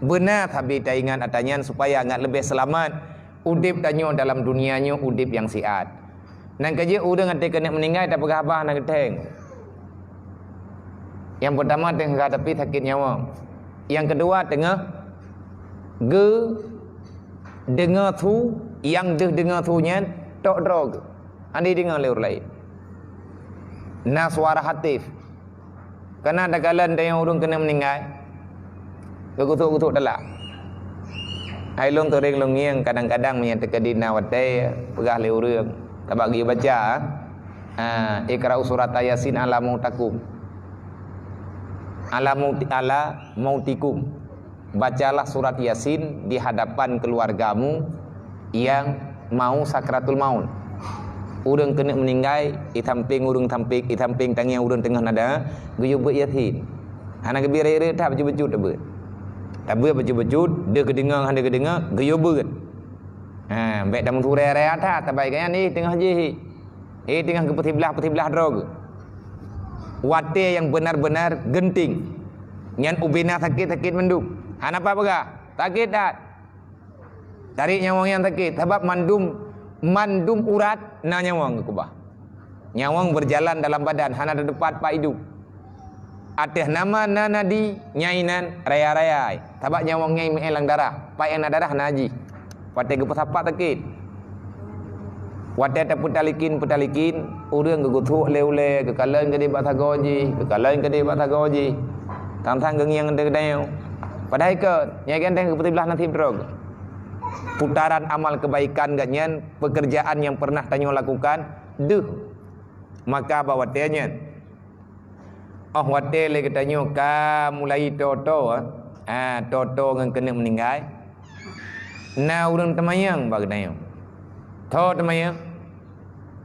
Beuna sabe taingat atra nyan supaya ngat leubeh seulamat udeb tanyoe dalam dunia nyoe udeb nyang siat. Nyan ka jeuet ureuëng até keuneuk meuninggai tapeugah haba hana geutheng. Nyang peurtama teungoh tapi sakét nyawöng. Nyang keudua teungoh geudeungoe su, nyang deuh deungoe su nyan tok droe geuh. Hana jideungoe lé ureuëng laén. Na suara hatif. Kana takalon tanyoe ureuëng keuneuk meuninggai, geugusok-gusok talak. Hai lôn teuring lôn ngieng, kadang-kadang meunyoe teukeudi na watée peugah lé ureuëng, tabak geuyue baca, ha, iqra'u surata Yasin ala mautakum. Ala mauti-, ala mautikum. Bacalah surat Yasin di hadapan keluargamu yang mau sakratul maut. Ureuëng keuneuk meuninggai, di sampéng ureuëng sampéng, di sampéng tangieng ureuëng teungoh na da, geuyue beuet Yasin. Hana geubi rayeuk-rayeuk that, bacut-bacut tabeuet. Tabeuet bacut-bacut, deuh geudeungoe, hana geudeungoe, geuyue beuet. Ha, bék tameusu raya-raya that, tabai gaya nyan teungoh jih. Eh, teungoh geupeusiblah-peusiblah droe geuh. Watée nyang beunar-beunar genting, nyan ubena sakét-sakét mandum. Hana pat peugah, sakét that. Tarék nyawöng nyang sakét, sabab mandum, mandum urat na nyawöng geukeubah. Nyawöng berjalan dalam badan, hana teupat pat idup. Ateueh nama na nadi, nyang inan raya-raya, sabab nyawöng nyan meu'en lam darah, pat nyang na darah na jih. Watée geupeusapat sakét. Watée tapeutalikin-peutalikin, ureuëng geugeuthok lé ulée, geukalon keudeh bak sagoe jih, geukalon keudeh bak sagoe jih. Sang-sang geungieng teuh geutanyoe. Padahai kon, nyang geutanyoe geupeusiblah naseb droe. Putaran amal kebaikan geuh nyan, pekerjaan yang pernah tanyoe lakukan, deuh. Maka bak watée nyan, óh watée lé geutanyoe ka mulai toe-toe, ha, toe-toe ngon keuneuk meuninggai, na ureuëng teumanyong bak geutanyoe. Toe teumanyong,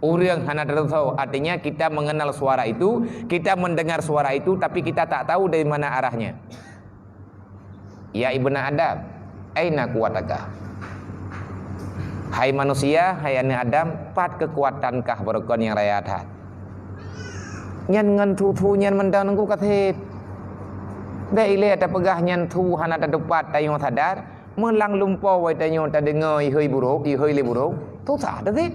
ureuëng hana teusoe, artinya kita mengenal suara itu, kita mendengar suara itu, tapi kita tak tahu dari mana arahnya. Ya ibna Adam, aina quwwatuka? Hai manusia, hai aneuëk Adam, pat keukuatankah barokon nyang raya that? Nyan ngon thu-thu nyan mantong nunggu ka seb. Bék ilée tapeugah nyan thu hana tatupat tanyoe sadar, meulang lumpoe wai tanyoe tadeungoe ihôi burôk, ihôi lé burôk, susah taseb.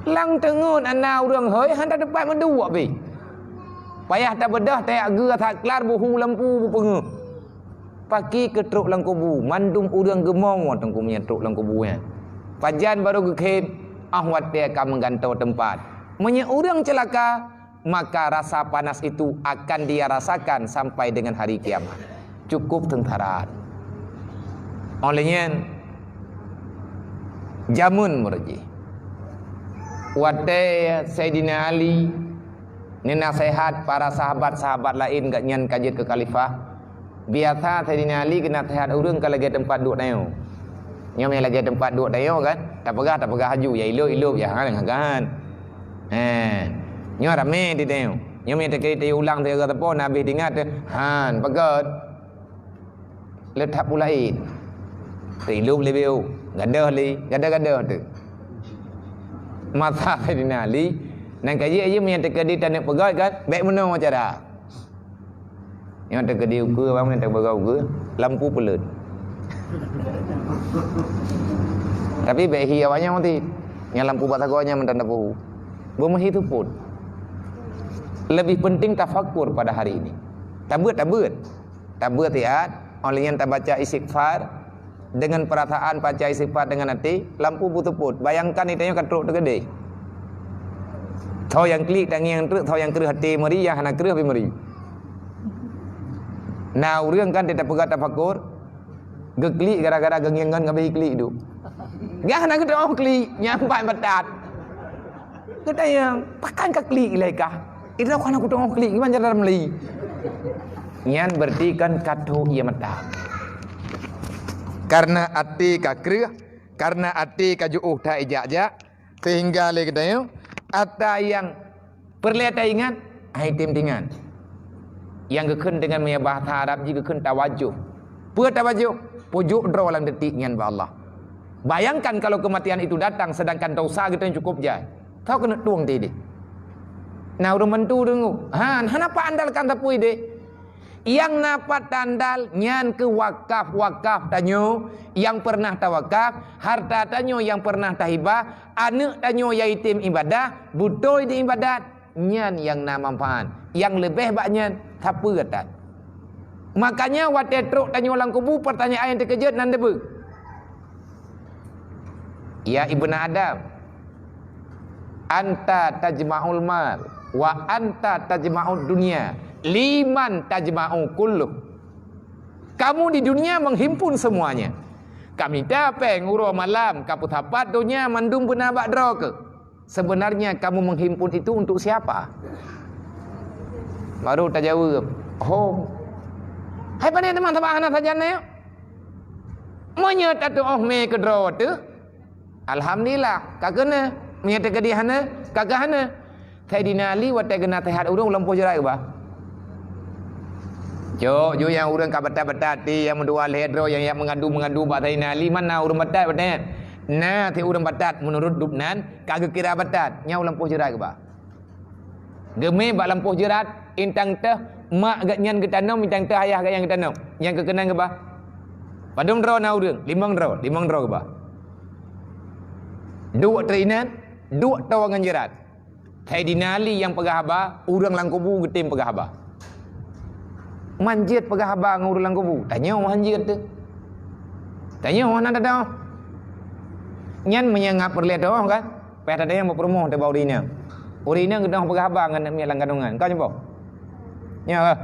Lam teungeut ana ureuëng hôi hana tatupat meuduek pih. Payah tabeudôh tajak geu that klar buhu lampu bupeungeuh. Pakri keu trok lam kubu, mandum ureuëng geumoe teungku meunyoe trok lam kubu nyan. Pajan barô geukhém, óh watée ka meugantoe teumpat. Meunyoe ureuëng ceulaka, maka rasa panas itu akan dia rasakan sampai dengan hari kiamat. Cukup sengsara. Óh lheueh nyan, jameun meureuji. Watée Saidina Ali neunaseuhat para sahabat-sahabat laén geuh nyan ka jeuet keu khalifah, biasa Saidina Ali geunaseuhat ureuëng ka lagée teumpat duek tanyoe. Nyoe meunan lagée teumpat duek tanyoe kan, tapeugah, tapeugah laju, ya ilôb, ilôb, ya han, han. Eh, nyoe ramé di tanyoe. Nyoe meunan teuka tayue ulang teuka teupeu na habéh teuingat, han, pakon. Le that peue laén. Teuilôb lé beu, gadôh lé, gadôh-gadôh teuh. Masa Saidina Ali, nyang ka jeuet, jeuet meunyoe teukeudi taneuk peugét kan, bék meunoe cara. Nyoe teukeudi ukeue, bang, nyoe teupeugah ukeue, lampu peuleut. Tapi bék hi awaknyan meuti. Nyang lampu bak sagoe nyan mantong tapeue. Beumeuhi teupot. Lebih penting tafakur pada hari ini. Tabeuet, tabeuet. Tabeuet siat, óh lheueh nyan tabaca istighfar, dengan perasaan baca istighfar dengan até, lampu beuteupot. Bayangkan, di tanyoe ka trok teukeudi. Soe nyang klik tangieng treuk, soe nyang kreueh até meuri, nyang hana kreueh pih meuri. Na ureuëng kan teupeugah tafakur, geuklik gara-gara geungieng ngon ka abéh klik tu. Gah hana geutu'oh klik, nyang pat batat. Geutanyong, "Pakon ka klik ilée kah?" "Idroe hana kutu'oh klik, kiban cara meuli." Nyan berarti kan ka trok ie mata. Karena até ka kreueh, karena até ka jiôh that ijak-jak, sehingga lé geutanyoe, ata nyang peureulée taingat, hai tem teuingat. Nyang geukheun deungon meunyoe bahasa Arab jih geukheun tawajoh. Peue tawajoh? Pujok droe lam detik nyan bak Allah. Bayangkan kalau kematian itu datang sedangkan dosa geutanyoe cukup jai. Soe keuneuk tueng di deh? Na ureuëng bantu deungoe. Ha, hana pat andalkan sapeue deh. Nyang na pat taandal nyan keu wakaf-wakaf tanyoe nyang pernah tawakaf, harta tanyoe nyang pernah tahibah, aneuëk tanyoe nyang item ibadah, beutôi di ibadat. Nyan nyang na manfaat. Nyang leubeh bak nyan, sapeue that. Makanya watée trok tanyoe lam kubu, pertanyaan nyang teukeujot nan deubeuek. Ya ibna Adam, anta tajma'ul mal wa anta tajma'ud dunya, liman tajma'u kulluh. Kamu di dunia menghimpun semuanya. Ka mita péng uroe malam, ka peusapat donya mandum beuna bak droe keuh. Sebenarnya kamu menghimpun itu untuk siapa? Baru tajaweueb, "Ho." Hai pane teuma sabab hana sajan na nyoe? Meunyoe tatu'oh mé keudroe teuh, alhamdulillah, ka keuneuk. Meunyoe teukeudi hana, ka keuh hana. Saidina Ali watée geunaseuhat ureuëng lampôh jeurat keubah. Cok ju nyang ureuëng ka batat-batat até nyang meudua lhée droe nyang yak meungadu-meungadu bak Saidina Ali, mana ureuëng batat watée nyan? Na sit ureuëng batat meunurot dubnan ka geukira batat, nyang lampôh jeurat keubah. Geumé bak lampôh jeurat, intang teuh mak geuhnyan geutanom, intang teuh ayah geuhnyan geutanom. Nyang keukeunong keubah. Padum droe na ureuëng? Limong droe, limong droe keubah. Duek teuh inan, duek toe ngon jeurat. Saidina Ali nyang peugah haba, ureuëng lam kubu geutem peugah haba. Man jeuet peugah haba ngon ureuëng lam kubu, tanyoe han jeuet teuh. Tanyoe hana tatu'oh. Nyan meunyo ngat peureulèe teuh kan, payah tatanyong bak peurumoh teuh bak ureueng inong. Ureueng inong geutanyoe peugah haba ngon aneuk miet lam kandungan. Kon nyoe boh? Nyo ka?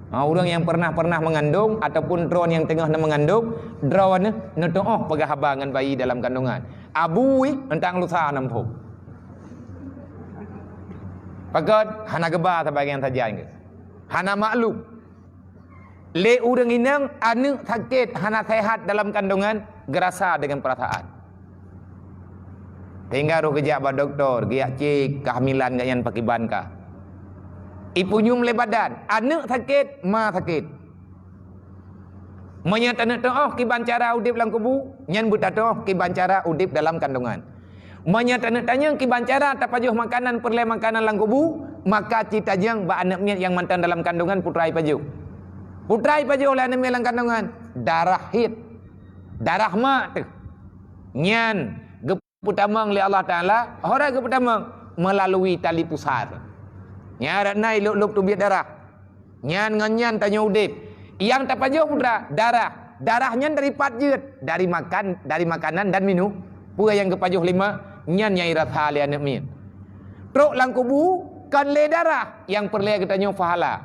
Ha, ureueng nyang pernah-pernah mengandung ataupun droeneuh nyang teungoh na mengandung, droeneuh neuteu'oh peugah haba ngon bayi dalam kandungan. Abu wih, euntang lusa nam phom. Pakon hana geuba sabagian sajan geuh. Hana maklum. Lé ureueng inong, aneuk sakét hana sehat dalam kandungan, geurasa deungon peurasaan. Sehingga roh geujak bak dokto, geujak cek kehamilan geuh nyan pakiban kah. Ipunyum lé badan, aneuk sakét, ma sakét. Meunyoe taneuk teu'oh kiban cara udép lam kubu, nyan beutateu'oh kiban cara udép dalam kandungan. Meunyoe taneuk tanyong kiban cara tapajoh makanan, peureulèe makanan lam kubu, maka ci tanyong bak aneuk miet nyang mantong dalam kandungan, peue teuma ipajoh. Peue teuma ipajoh lé aneuk miet lam kandungan? Darah haid. Darah mak teuh. Nyan geupeutamong lé Allah Taala, ho rot geupeutamong? Meulalu tali pusat. Nyan rot na ilôb-lôb teubiet darah. Nyan ngon nyan tanyoe udép. Nyang tapajoh peue teuma? Darah. Darah nyan dari pat jeuet? Dari makan, dari makanan dan minum. Peue nyang geupajoh lé mak, nyan nyang irasa lé aneuk miet. Trok lam kubu, kon lé darah, nyang peureulèe geutanyoe pahala.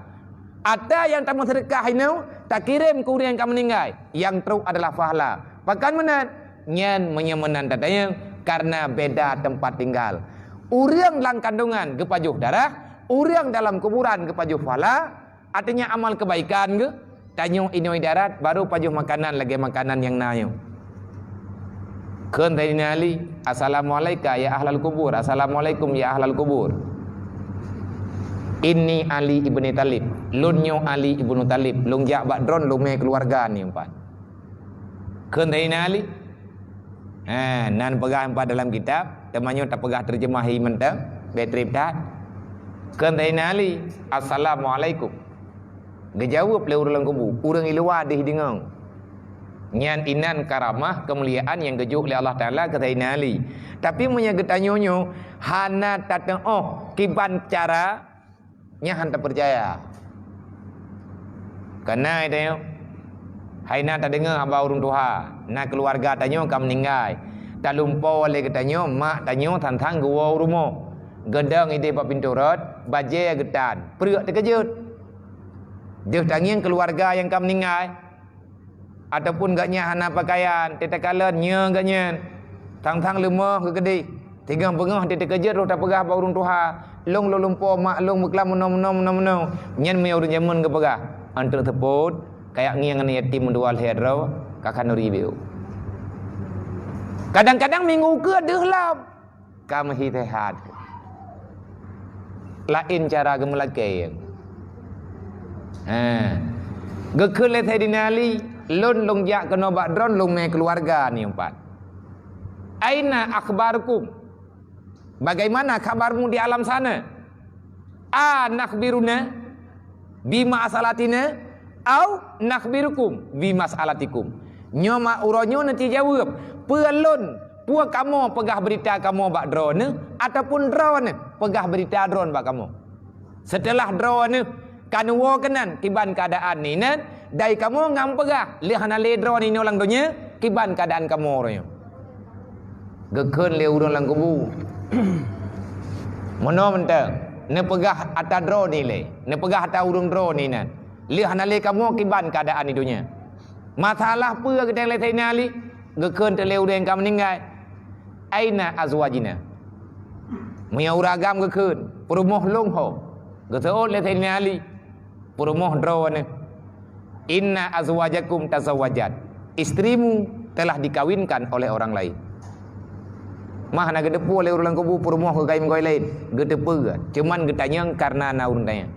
Ata nyang tameuseudeukah inoe, takirém keu ureueng nyang ka meuninggai, nyang trok adalah pahala. Pakon meunan? Nyan meunyoe meunan tatanyong, karena beda tempat tinggal. Ureueng lam kandungan geupajoh darah, ureueng dalam kuburan geupajoh pahala, artinya amal kebaikan geuh, tanyoe inoe darat baru pajoh makanan lagèe makanan nyang na nyoe. Kheun Saidina Ali, "Assalamualaika ya ahlal kubur, assalamualaikum ya ahlal kubur." "Inni Ali ibni Thalib, lôn nyoe Ali ibnu Thalib, lôn jak bak droen lôn mè keuluwarga nyoe pat." Kheun Saidina Ali. Ha, nan peugah pat dalam kitab, teuma nyoe tapeugah terjemah ié mantong, bèk trép that. Kheun Saidina Ali, "Assalamualaikum." Geujaweueb lé ureueng lam kubu, ureueng i luwa deuh deungoe. Nyan inan karamah keumuliaan nyang geujok lé Allah Taala keu Saidina Ali. Tapi meunyoe geutanyoe nyoe hana tateu'oh kiban cara, nyan han tapeucaya. Kana tanyoe hai na tadeungoe haba ureueng tuha, na keuluwarga tanyoe ka meuninggai. Talumpoe lé geutanyoe mak tanyoe than-than geuwoe u rumoh. Geudong idéh bak pintoe rot, bajèe geutan, pruet teukeujot. Deuh tangieng keuluwarga nyang ka meuninggai. Ataupun gobnyan hana peukayan, teuh takalon nyoe gobnyan. Than-than leumoh geukeudéh. Singoh beungoh teuh teukeujot roh tapeugah bak ureueng tuha, "Lôn lôn lumpoe mak lôn beuklam meunoe, meunoe, meunoe, meunoe." Nyan meunyoe ureueng jameun geupeugah, "Anteuk seupôt, kayak ngieng aneuk yatim meudua lhèe droe, ka khanuri biôh." Kadang-kadang minggu keue deuh lom. Ka meuhi seuhat. Laén cara geumeulakèe. Ha. Geukheun lé Saidina Ali, "Lôn lôn jak keunoe bak droen lôn mè keuluwarga nyoe pat. Aina akhbarukum? Bagaimana kabarmu di alam sana? A nakhbiruna bi mas'alatina, au nakhbirukum bi mas'alatikum?" Nyoe mak uroe nyoe neuti jaweueb, peue lôn, peue kamoe peugah beurita kamoe bak droeneuh, ataupun droeneuh peugah beurita droen bak kamoe. Seuteulah droeneuh ka neuwoe keunan kiban keuadaan inan, dai kamoe ngon peugah, lheueh hana lé droeneuh inoe lam donya, kiban keuadaan kamoe uroe nyoe. Geukheun lé ureueng lam kubu. Meunoe mantong, neupeugah ata droeneuh lé, neupeugah ata ureueng droeneuh inan. Lheueh hana lé kamoe kiban keuadaan di donya. Masalah peue geutanyong lé Saidina Ali? Geukheun teuk lé ureueng ka meuninggai, "Aina azwajina?" Meunyoe ureueng agam geukheun, "Peurumoh lôn ho?" Geuseuôt lé Saidina Ali, "Peurumoh droeneuh." "Inna azwajakum tazawwajat." Istrimu telah dikawinkan oleh orang lain. Mah na geuteupeue lé ureueng lam kubu peurumoh keu kayém goi laén, geuteupeue, cuman geutanyong kareuna na ureueng tanyong.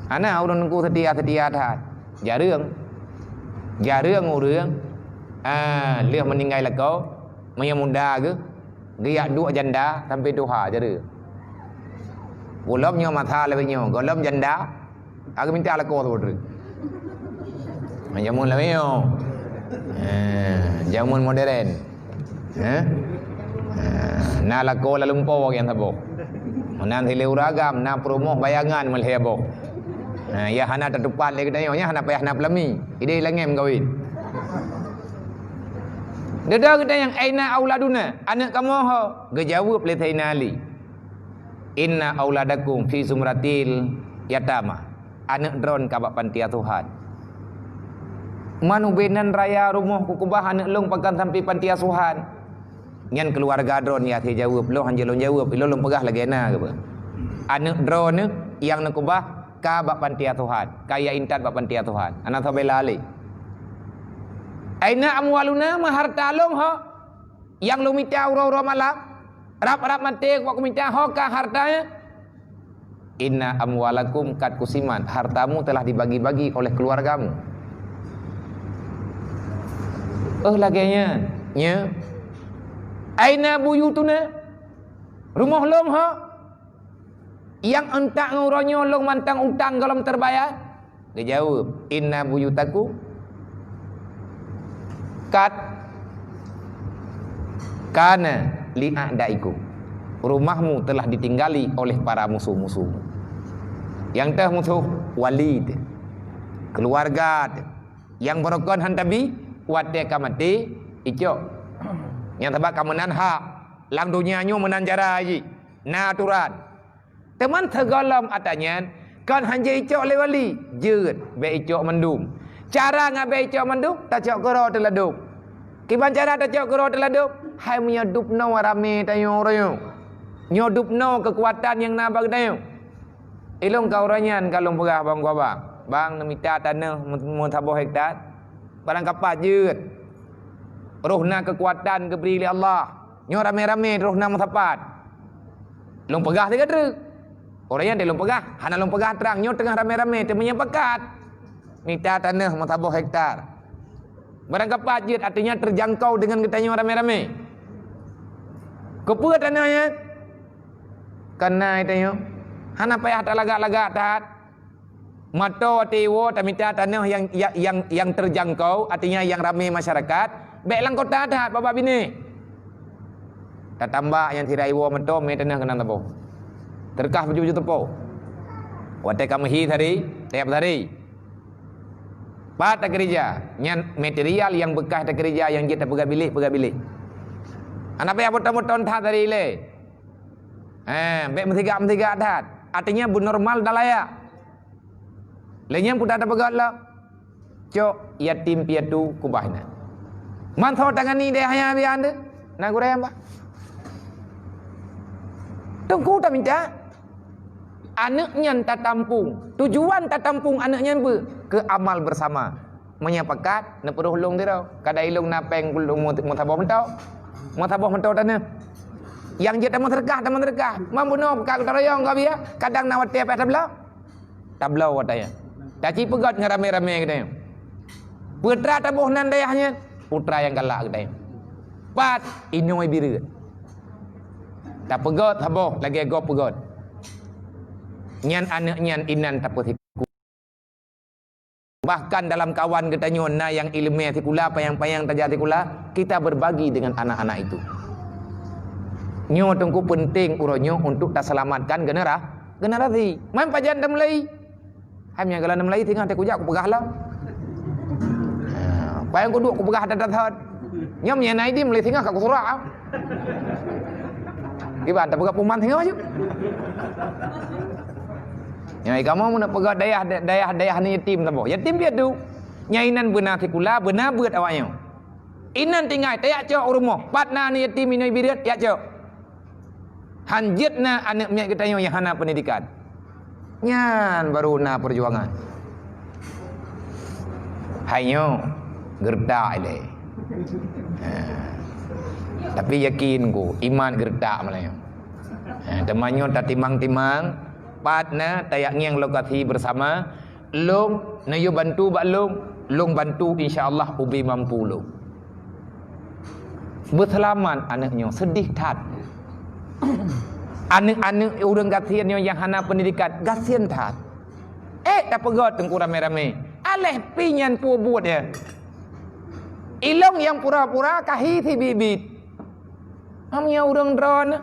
Hana ureueng teungku seutia-seutia that. Jareueng. Jareueng ureueng, ah, lheueh meuninggai lakoe, meunyoe muda geuh, geuyak duek janda sampai tuha, jareueng. Ulôn nyoe masa lagèe nyoe, gohlom janda, Aku minta lakoe saboh treuk. Jameun laweo. Eh, jameun modern. Eh? Eh, na lakoe lam lumpoe nyang saboh. Meunan silée ureueng agam, na peurumoh bayangan meulhèe boh. Eh, ya hana tatupat lé geutanyoe, nyan hana payah na peulami. Idéh ilangèe meukawen. Deudeh geutanyoe, "Aina auladuna?" Aneuk kamoe ho? Geujaweueb lé Saidina Ali, "Inna auladakum fi zumratil yatama." Aneuk droen ka bak panti asuhan. "Man ubé nan raya rumoh kukeubah aneuk lôn pakon sampoe panti asuhan?" Nyan keuluwarga droen nyang jaweueb, lôn hana lôn jaweueb, ilôn lôn peugah lagée na geuba. Aneuk droeneuh nyang neukeubah ka bak panti asuhan, ka ya intat bak panti asuhan. Hana soe bela lé. "Aina amwaluna?" Ma harta lôn ho? Nyang lôn mita uroe-uroe malam, rab-rab maté kuwat kumita, ho ka harta nyan? "Inna amwalakum qad qusimat," hartamu telah dibagi-bagi oleh keluargamu. Oh lagée nyan, nya. "Aina buyutuna?" Rumoh lôn ho? Nyang euntak ngon uroe nyoe lôn mantong utang gohlom teubayar? Geujaweueb, "Inna buyutakum qad kana li a'daikum." Rumahmu telah ditinggali oleh para musuh-musuhmu. Nyang teuh musuh, wali teuh, keuluwarga teuh. Nyang barokon han tabi, watée ka maté, icok. Nyang sabab ka meunan hak, lam donya nyoe meunan cara jih, na aturan. Teuma sigohlom atra nyan, kon hanjeuet icok lé wali, jeuet, bék icok mandum. Cara ngon bék icok mandum, tacok keudroe teuladum. Kiban cara tacok keudroe teuladum? Hai meunyoe dubnoe ramé tanyoe uroe nyoe. Nyoe dubnoe keukuatan nyang na bak geutanyoe. Ilôn ka uroe nyan ka lôn peugah bang kuaba, bang neumita tanoh meu-, meusaboh hektar, barang kapat jeuet. Roh na keukuatan geubri lé Allah. Nyoe ramé-ramé roh na meusapat. Lôn peugah sigoe treuk. Uroe nyan deh lôn peugah, hana lôn peugah trang, nyoe teungoh ramé-ramé teumeunyang pakat. Mita tanoh meusaboh hektar. Barang kapat jeuet, artinya terjangkau dengan geutanyoe ramé-ramé. Keupeue tanoh nyan? Kana geutanyoe hana payah talagak-lagak that. Meutoe watée iwoe tamita tanoh nyang, nyang, nyang, nyang terjangkau, artinya nyang ramé masyarakat, bék lam kota that babah binéh. Tatambak nyang sira iwoe meutoe mé tanoh keunan saboh. Teureukah baju-baju teupo. Watée ka meuhi sari, tiep sari. Pat takeurija, nyan material nyang beukah takeurija nyang jeuet tapeugah bilék, peugah bilék. Hana payah beuton-beuton that sari ilée. Eh, bék meusigak-meusigak that. Artinya beunormal dan layak. Lé nyan peue tapeugah lom? Cok yatim piatu keubah na. Man soe tangani dayah nyan bian teuh? Na gurée bah. Teungku tamita. Aneuk nyan tatampung. Tujuan tatampung aneuk nyan peue? Keu amal bersama. Meunyoe pakat, neupeuroh lôn sidroe. Kadang ilôn na péng lôn meu-, meusaboh meutoe. Meusaboh meutoe tanoh. Nyang jeuet tameuseudeukah, tameuseudeukah. Man bunoe ka taroyong ka biya, kadang na watée payah tabloe. Tabloe watée nyan. Taci peugét ngon ramé-ramé geutanyoe. Peue teuma taboh nan dayah nyan? Putra nyang galak geutanyoe. Pat, inoe biri. Tapeugét saboh lagée gob peugét. Nyan aneuk nyan inan tapeusiku. Bahkan dalam kawan geutanyoe na nyang ileumé sikula, panyang-panyang tajak sikula, kita berbagi dengan anak-anak itu. Nyoe teungku penting uroe nyoe untuk taseulamatkan genera-, generasi. Man pajan tameulai. Hai meunyoe galak tameulai singoh teuh kujak kupeugah lom. Ha, payang kuduek kupeugah that-that. Nyoe meunyoe na idin meulai singoh ka kusurak ah. Kiban tapeugah puman singoh aju. Nyoe kamoe meunan peugah dayah, dayah, dayah ni yatim saboh. Yatim piatu. Nyan inan beuna sikula, beuna beuet awaknyoe. Inan tinggai, tayak cok u rumoh. Pat na ni yatim inoe biri, yak cok. Han jeuet na aneuk miet geutanyoe nyang hana peundidikan. Nyan baru na peujuangan. Hai nyoe, geureutak ilée. Ha. Tapi yakin ku, iman geureutak malam nyoe. Ha, teuma nyoe tatimang-timang, pat na tayak ngieng lokasi bersama, lôn, neuyue bantu bak lôn, lôn bantu insya Allah ubé mampu lôn. Beuseulamat aneuk nyoe, seudeh that. Aneuk-aneuk ureuëng gasien nyoe nyang hana peundidikan, gasien that. Eh, tapeugét teungku ramé-ramé. Aléh pi nyan peue buet ya. Ilong nyang pura-pura kahi sibiet-biet. Am nyoe ureuëng droeneuh.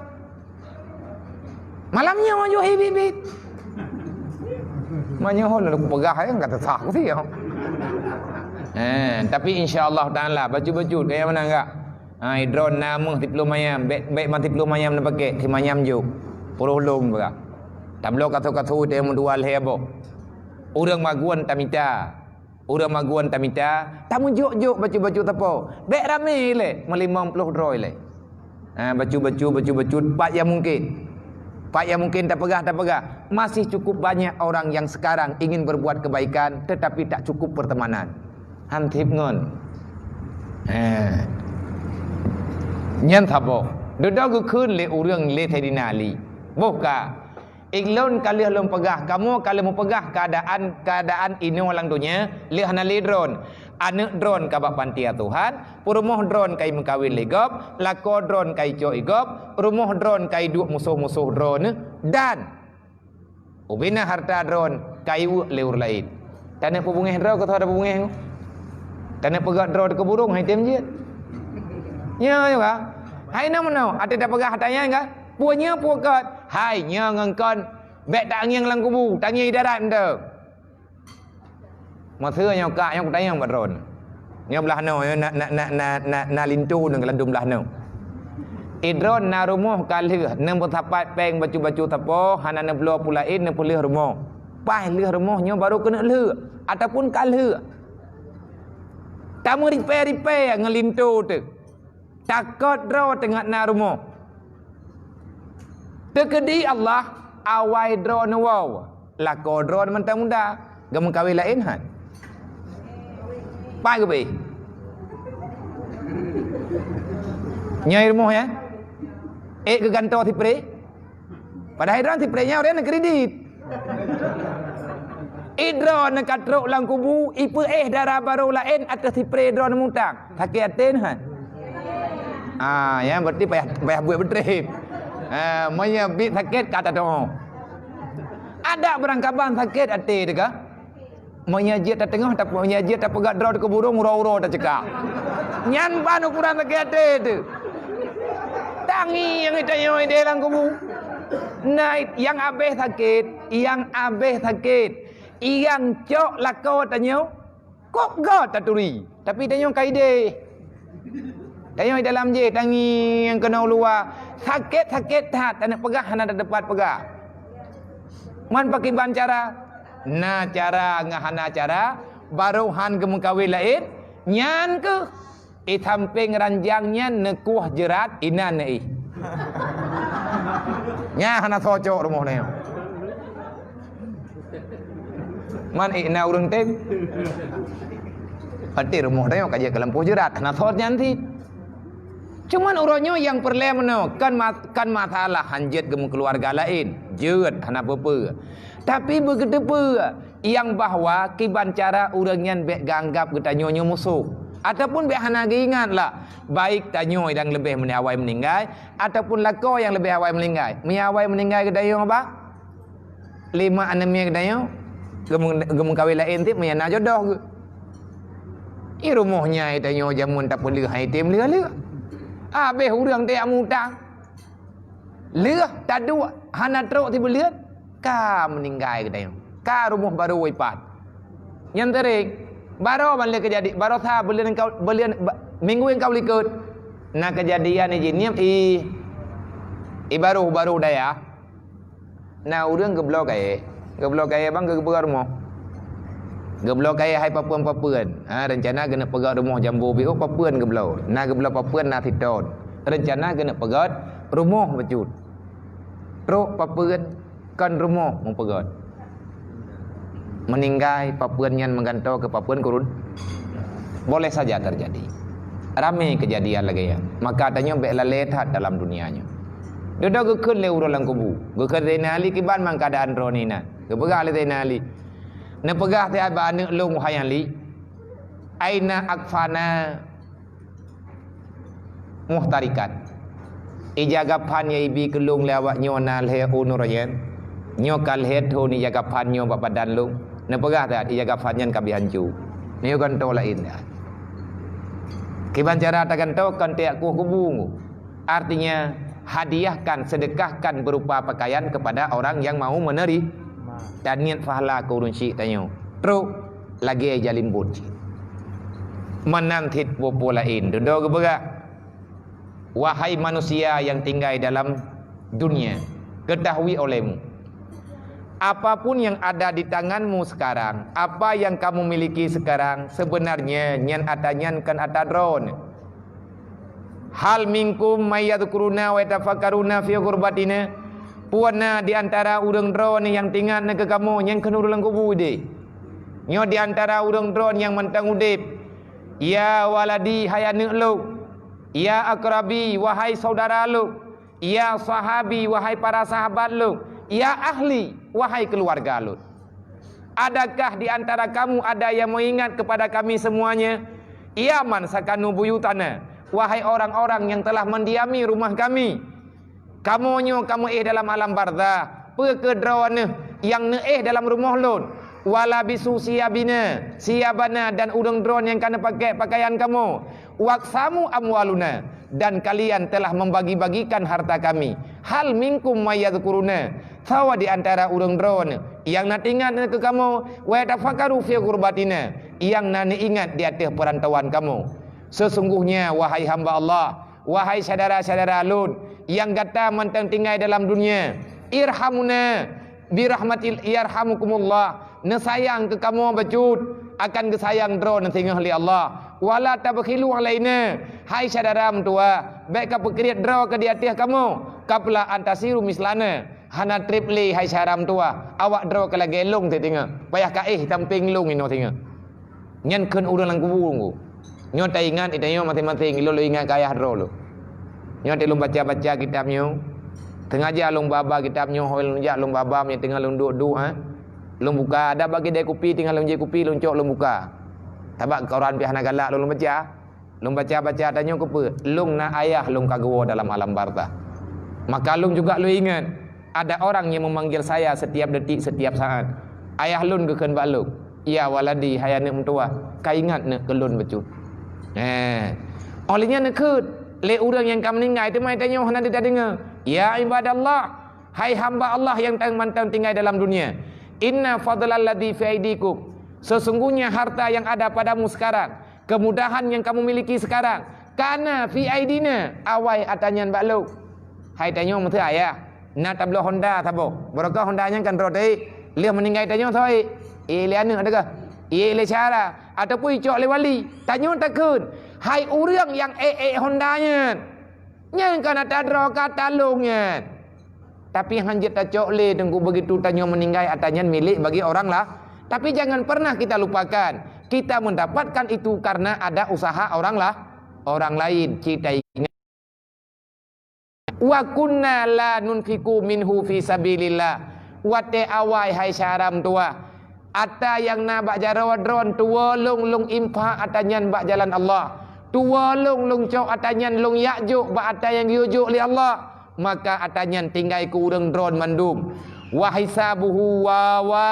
Malam nyoe aju hi bit-bit. Meunyoe lalu kupeugah, eh, ka teusah kusi, ya. Eh, tapi insya Allah Taala, bacut-bacut, kaya mana enggak? Ha, idroe na meuh siploh manyam, bèk, bèk man siploh manyam neupakèk, simanyam jok. Peuroh lôn peugah. Tabloe kasô-kasô teuh meuduwa lhèe boh. Ureueng magun tamita. Ureueng magun tamita, tameujok-jok bacut-bacut sapo. Bèk ramé ilèe, meulimong ploh droe ilèe. Ha, bacut-bacut, bacut-bacut, pat nyang mungken. Pat nyang mungken tapeugah, tapeugah. Masih cukup banyak orang yang sekarang ingin berbuat kebaikan, tetapi tak cukup pertemanan. Han sép ngon. Ha. Nyan saboh. Dudoe geukheun lé ureueng lé Saidina Ali. Boh ka. Ulôn ka lheueh lôn peugah, kamoe ka lheueh meupeugah keuadaan, keuadaan inoe lam donya, lheueh hana lé droeneuh. Aneuk droeneuh ka bak panti asuhan, peurumoh droeneuh ka imeukawen lé gob, lakoe droeneuh ka icok i gob, rumoh droeneuh ka iduek musoh-musoh droeneuh, dan ubena hareuta droeneuh ka iweuek lé ureueng laén. Taneuk peubungéh droe keu soe tapeubungéh? Taneuk peugöt droe keu burông, hai tem jeuet. Nyoe, nyoe ka. Hai na meunoe, até tapeugah ata nyan ka. Peue nyoe peue göt? Hai nyoe ngon kon, bèk tangieng lam kubu, tangieng i darat mantong. Masa nyoe kak nyoe kutanyong bak droeneuh. Nyoe blah noe, nyoe na, na, na, na, na, na linto nyoe keulandum blah noe. Idroeneuh na rumoh ka lheueh, neupeusapat péng bacut-bacut sapo, hana neubloe peue laén, neupeulheueh rumoh. Paih lheueh rumoh nyoe barô keuneuk lheueh, ataupun ka lheueh. Tameuripèe-ripèe ngon linto teuh. Takot droe teungoh na rumoh. Teukeudi Allah, awai droeneuh woe, lakoe droeneuh mantong muda, geumeukawen laén han. Pat geubri? Nyoe rumoh nyan? Ék geugantoe sipré? Padahai droeneuh sipré nyan ureueng kredit. Idroeneuh ka trok lam kubu, ipeuéh dara barô laén ateueh sipré droeneuh mutang. Sakét até nyan han? Ah, ya, berarti payah, payah buet beutreun. Ah, meunyoe bit sakét ka tadoe. Adak beurangkaban sakét até teuh ka. Meunyoe jeuet tateungoh, tap-, meunyoe jeuet tapeugöt droe keu burông, uroe-uroe tacekak. Nyan ban ukuran sakét até teuh. Tangieng tanyoe idéh lam kubu. Na nyang abéh sakét, nyang abéh sakét. Nyang cok lakoe tanyoe, kok göt taturi. Tapi tanyoe ka idéh. Tanyoe di dalam jih tangieng keunoe luwa. Sakét-sakét that, taneuk peugah hana tateupat peugah. Man pakriban cara? Na cara ngon hana cara, barô han geumeukawen laén, nyan keuh i sampéng ranjang nyan neukueh jeurat inan neuéh. Nyan hana soe cok rumoh nyoe. Man ék na ureueng tem. Pasti rumoh tanyoe ka jeuet keu lampôh jeurat, hana sot nyan cit. Cuman uroe nyoe nyang peureulèe meunoe, kon ma-, kon masalah han jeuet geumeukeuluwarga laén, jeuet hana peue-peue. Tapi beugeuteupeue nyang bahwa kiban cara ureueng nyan bèk geuanggap geutanyoe nyoe musoh, ataupun bèk hana geuingat lah, baik tanyoe nyang leubeh meuni-, awai meuninggai, ataupun lakoe nyang leubeh awai meuninggai. Meunyoe awai meuninggai geutanyoe ba, lima aneuëk miet geutanyoe, geumeu-, geumeukawen laén cit meunyoe na jodoh geuh. I rumoh nyan tanyoe jameun tapeuleueh hai tem lheueh-lheueh. Abéh ureueng tajak mutang. Lheueh taduek hana trok sibuleuen, ka meuninggai geutanyoe. Ka rumoh barô ipat. Nyan sering. Barô ban lé keujadi-, barosa buleuen engkau, buleuen ba-, minggu engkau likot. Na keujadian i Jeunieb i, i barô-barô dayah. Na ureueng geubloe kayèe. Geubloe kayèe ban geupeugöt rumoh. Geubloe kayèe hai papeuen-papeuen. Ha, reuncana geuneuk peugöt rumoh jambo biôh papeuen geubloe. Na geubloe papeuen na siton. Reuncana geuneuk peugöt rumoh bacut. Trok papeuen kon rumoh meupeugöt. Meuninggai papeuen nyan meugantoe keu papeuen keurun. Boleh saja terjadi. Ramé keujadian lagèe nyan. Maka tanyoe bèk lalè that dalam dunia nyoe. Dudoe geukheun lé ureueng lam kubu. Geukheun Zainal Ali kiban man keuadaan droeneuh inan. Geupeugah lé Zainal Ali, "Neupeugah siat bak aneuk lôn, wahai Ali, aina akfana muhtarikan. Ija kafan nyang ibi keu lôn lé awak nyoe na lhèe unoe nyan. Nyoe ka lhèe thon ija kafan nyoe bak badan lôn. Neupeugah that ija kafan nyan ka bri hanco. Nyoe gantoe laén that." Kiban cara tagantoe kon tajak kueh kubu. Artinya, hadiahkan, sedekahkan berupa pakaian kepada orang yang mau meneri-, dan niet pahala keu ureueng syik tanyoe. Trok lagèe ija limbot cit. Meunan cit peue-peue laén, dudoe geupeugah. Wahai manusia yang tinggai dalam dunia, ketahui olehmu, apapun yang ada di tanganmu sekarang, apa yang kamu miliki sekarang, sebenarnya nyan ata nyan kon ata droeneuh. Hal minkum may yadzkuruna wa yatafakkaruna fi ghurbatina? Peue na di antara ureuëng droeneuh nyang teuingat neuh keu kamoe nyang keuneuk ureuëng lam kubu deh? Nyoe di antara ureuëng droeneuh nyang mantong udeb. Ya waladi, hai aneuëk lôn. Ya akrabi, wahai saudara lôn. Ya sahabi, wahai para sahabat lôn. Ya ahli, wahai keluarga lôn. Adakah di antara kamu ada yang mengingat kepada kami semuanya? Ya man sakanu buyutana, wahai orang-orang yang telah mendiami rumah kami. Kamoe nyoe kamoe éh dalam alam barzah. Peue keu droeneuh nyang neuéh dalam rumoh lôn? Wala bisu siyabina, siyabana, dan ureuëng droeneuh nyang ka neupakèk pakaian kamoe. Waksamu amwaluna, dan kalian telah membagi-bagikan harta kami. Hal minkum may yadzkuruna? Sawa di antara ureuëng droeneuh nyang na teuingat keu kamoe, wa yatafakkaru fi ghurbatina, nyang na neuingat di ateueh peurantauan kamoe. Sesungguhnya, wahai hamba Allah, wahai syedara-syedara lôn nyang gata mantong tinggai dalam dunia, irhamuna birahmatil yarhamukumullah, neusayang keu kamoe bacut, akan geusayang droeneuh singoh lé Allah. Wala tabkhilu alaina, hai syedara meutuwah, bék kapeukriet droe keu di ateueh kamoe, qabla an tasiru mislana, hana treb lé hai syedara meutuwah, awak droe ka lagèe lôn singoh, payah ka éh sampéng lôn inoe singoh. Nyan kheun ureuëng lam kubu. Nyoe taingat, tanyoe maséng-maséng, ilôn lôn ingat keu ayah droe lôn. Nyoe teuk lôn baca-baca kitab nyoe. Teungaja lôn ba-ba kitab nyoe, hôi lôn jak lôn ba-ba, meunyoe teungoh lôn duek-duek, ha. Lôn buka, ada bak keudè kupi, teungoh lôn jép kupi, lôn cok lôn buka. Sabab koran pih hana galak lôn, lôn baca. Lôn baca-baca, tanyoe keupeue? Lôn na ayah lôn ka geuwoe dalam alam barzah. Maka lôn juga lôn ingat. Ada orang yang memanggil saya setiap detik, setiap saat. Ayah lôn geukheun bak lôn, "Ya waladi, hai aneuëk meutuwah, ka ingat neuh keu lôn bacut." Eh. Óh lheueh nyan neukheun lé ureuëng nyang ka meuninggai, teuma tanyoe hana teudeungoe. Ya ibadallah, hai hamba Allah nyang tang-, mantong tinggai dalam dunia. Inna fadlalladzi fi aidikum, sesungguhnya harta yang ada padamu sekarang, kemudahan yang kamu miliki sekarang, kana fi aidina, awai ata nyan bak lôn. Hai tanyoe meuteuk ayah, na tabloe honda saboh. Barokah honda nyan kan droe teuh. Lheueh meuninggai tanyoe soe? Ié lé aneuëk teuh kah? Ié lé syedara, ataupun icok lé wali. Tanyoe takheun, hai ureuëng nyang ék-ék honda nyan, nyan kan ata droe ka ata lôn nyan. Tapi hana jeuet tacok lé teungku, begitu tanyoe meuninggai ata nyan milék bagi orang lah. Tapi jangan pernah kita lupakan, kita mendapatkan itu karena ada usaha orang lah, orang lain. Kita ingat, "Wa kunna la nunfiqu minhu fi sabilillah." Watée awai hai syedara meutuwah, ata nyang na bak jaroe droen tuwoe lôn, lôn infak ata nyan bak jalan Allah. Tuwoe lôn, lôn cok ata nyan lôn jak jok bak ata nyang geuyue jok lé Allah. Maka ata nyan tinggai keu ureuëng droen mandum. Wa hisabuhu wa wa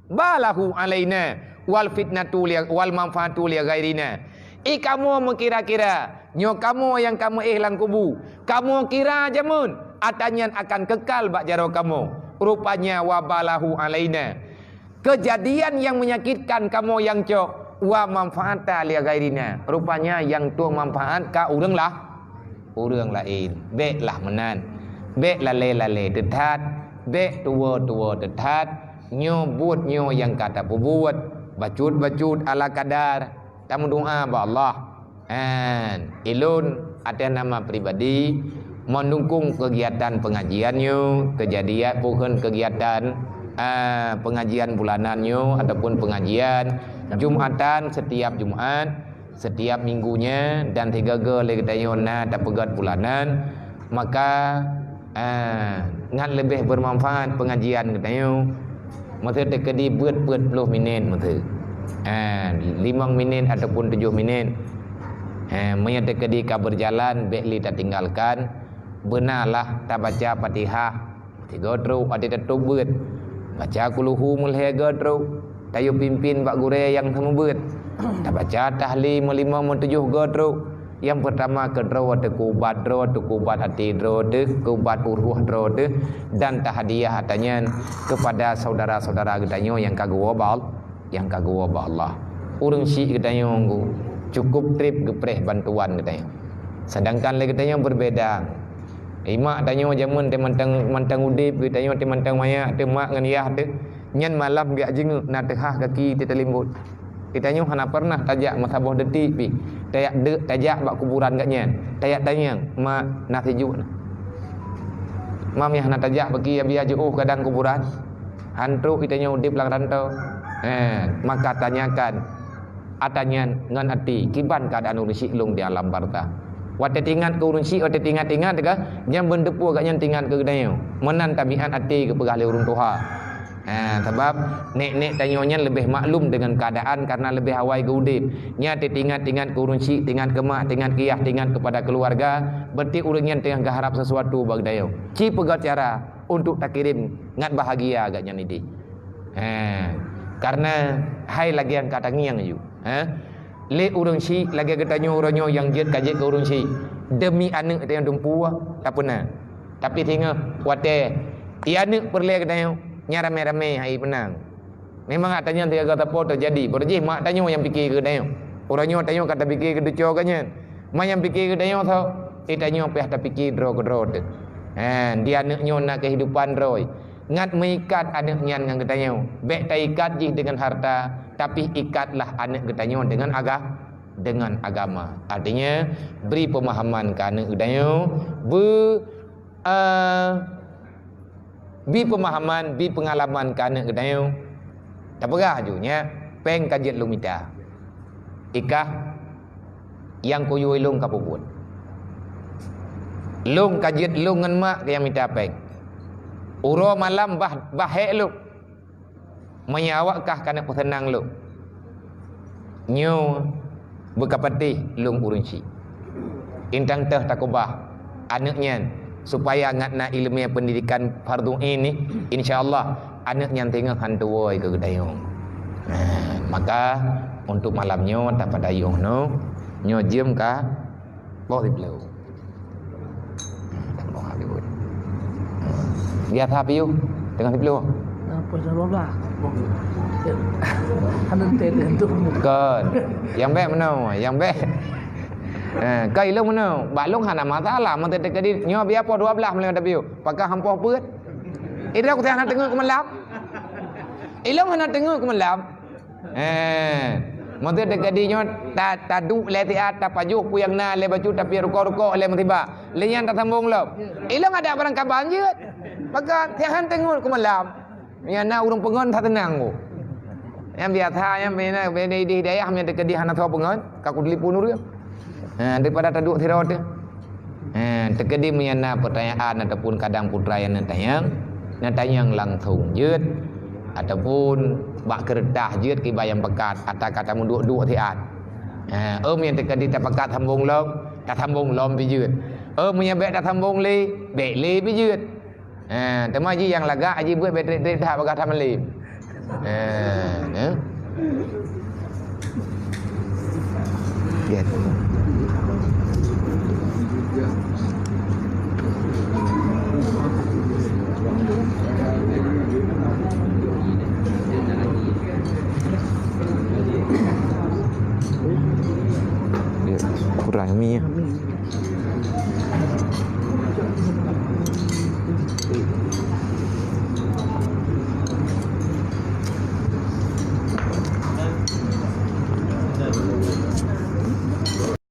balahu alaina, wal fitnatu li, wal manfaatu li ghairina. I kamoe meukira-kira, nyoe kamoe nyang kamoe éh lam kubu, kamoe kira jameun, ata nyan akan keukal bak jaroe kamoe. Rupanya wa balahu alaina. Keujadian nyang meunyakitkan kamoe nyang cok, wa manfaata li ghairina. Rupanya nyang tueng manfaat ka ureuëng lah, ureuëng laén. Bék lah meunan. Bék lalée-lalée teuthat. Bék tuwoe-tuwoe teuthat. Nyoe buet nyoe nyang ka tapeubuet. Bacut-bacut ala kadar. Tameudoá bak Allah. An, ilôn atas nama pribadi meudukung keugiatan peungajian nyoe, keujadian bukan keugiatan, a, peungajian bulanan nyoe ataupun peungajian Jumatan setiap Jumat, setiap minggunya, dan sigoe-goe lé geutanyoe na tapeugét bulanan, maka, a, ngat leubeh beumanfaat peungajian geutanyoe. Meuseu teukeudi beuet peuet ploh minét meuseu. Ha, limong minét ataupun tujoh minét. Ha, meunyoe teukeudi ka beujalan, bék lé tatinggalkan. Beunalah tabaca Fatihah sigoe trok watée tatôb beuet. Baca kulhu meulhèe goe trok. Tayue pimpén bak gurée nyang seumeubeuet. Tabaca tahlil meulimong meutujoh goe trok. Nyang peurtama keu droe teuh, keu ubat droe teuh, keu ubat até droe teuh, keu ubat uroh droe teuh, dan tahadiah ata nyan keupada syedara-syedara geutanyoe nyang ka geuwoe bak Al-, nyang ka geuwoe bak Allah. Ureuëng syiek geutanyoe cukôp treb geupreh bantuan geutanyoe. Sedangkan lé geutanyoe berbeda. Imak tanyoe jameun teuh mantong, mantong udeb, geutanyoe teuh mantong manyak, teuh mak ngon yah teuh. Nyan malam geujak jingeuk na teuhah gaki teuh teulimbot. Geutanyoe hana pernah tajak meusaboh detik pih. Tajak deuk, tajak bak kuburan geuh nyan. Tajak tanyong, "Mak, na sijuek na?" Mam yah hana tajak bak ki abia jiôh kadang kuburan. Han trok geutanyoe udeb lam rantau. Eh, maka tanyakan ata nyan ngon até, kiban keuadaan ureuëng syiek lôn di alam barzakh. Watée teuingat keu ureuëng syiek, watée teuingat-ingat ka, nyang beunteupue geuh nyan teuingat keu geutanyoe. Meunan tabiat até geupeugah lé ureuëng tuha. Ha, sabab nek-nek tanyoe nyan leubeh maklum deungon keuadaan karena leubeh awai geuudeb. Nyan teuingat-ingat keu ureuëng syiek, teuingat keu mak, teuingat keu yah, teuingat keupada keuluwarga, berarti ureuëng nyan teungoh geuharab sesuatu bak geutanyoe. Ci peugah cara untuk takirém ngat bahagia geuh nyan idéh. Ha, karena hai lagée nyang ka tangieng aju. Ha? Lé ureuëng syiek lagée geutanyoe uroe nyoe nyang jeuet ka jeuet keu ureuëng syiek. Demi aneuëk tanyoe dumpeue tapeuna. Tapi singoh watée i aneuëk peureulée geutanyoe, nyan ramé-ramé hai peunang. Memang ata nyan siaga sapo teujadi, beureuh jih mak tanyoe nyang pike keu geutanyoe. Uroe nyoe tanyoe ka tapike keu duco geuh nyan. Mak nyang pike keu geutanyoe tho, i tanyoe pih tapike droe keudroe teuh. Ha, di aneuëk nyoe na keuhidupan droe. Ngat meuikat aneuëk nyan ngon geutanyoe. Bék taikat jih deungon harta, tapi ikatlah aneuëk geutanyoe deungon aga-, deungon agama. Artinya, bri peumahaman keu aneuëk geutanyoe, beu, eh, bi peumahaman, bi peungalaman keu aneuëk geutanyoe. Tapeugah aju nyan, péng ka jeuet lôn mita. Ikah nyang kuyue lôn ka peubuet. Lôn ka jeuet lôn ngon mak nyang mita péng. Uroe malam bah, bah hék lôn. Meunyoe awak kah ka neuk peuseunang lôn. Nyoe beukapatéh lôn ureuëng syiek. Intang teuh takeubah aneuëk nyan supaya ngat na iéleumé peundidikan fardhu ain ni, insya Allah aneuëk nyan teungoh han tuwoe keu geutanyoe. Nah, maka untuk malam nyoe tapadayueng nyoe, nyoe jeuem ka poh siplôh. Biasa piôh tengah siplôh. Apa dah dua belas? Ada teh tu. Kon. Yang baik mana? Yang baik. Eh, kai ilong mana? Bak long hana masalah, mata teuka di nyoe biar poh dua belas mulai ada piôh. Pakah hampoh peuet. Ida aku hana tengok kemalam. Ilong hana tengok kemalam. Eh, meuteuk teuka di nyoe ta-, taduek lé siat, tapajoh peue nyang na lé bacut, tapi rukok-rukok lé meusiba. Lé nyan tasambong lom. Ilong ada barang kaban jeuet. Maka siahan teungeut keu malam. Nyang na ureuëng peungon that teunang bu. Nyang biasa nyang bina, bina di dayah nyang teuka di hana soe peungon, ka kutelepon ureuëng. Ha, daripada taduek sidroe teuh. Ha, teukeudi meunyoe na peutanyaan ataupun kadang putra nyang neutanyong, neutanyong langsong jeuet ataupun bak keureutah jeuet kiban nyang peukat, ata ka tameuduek-duek siat. Ha, oh meunyoe teukeudi tapakat sambong lom, tasambong lom pih jeuet. Oh meunyoe bék tasambong lé, bék lé pih jeuet. Ha, teuma jih nyang lagak jih buet betrek-trek that bagah that malem. Ha, ha. Ya. Ya, kurang mi ya.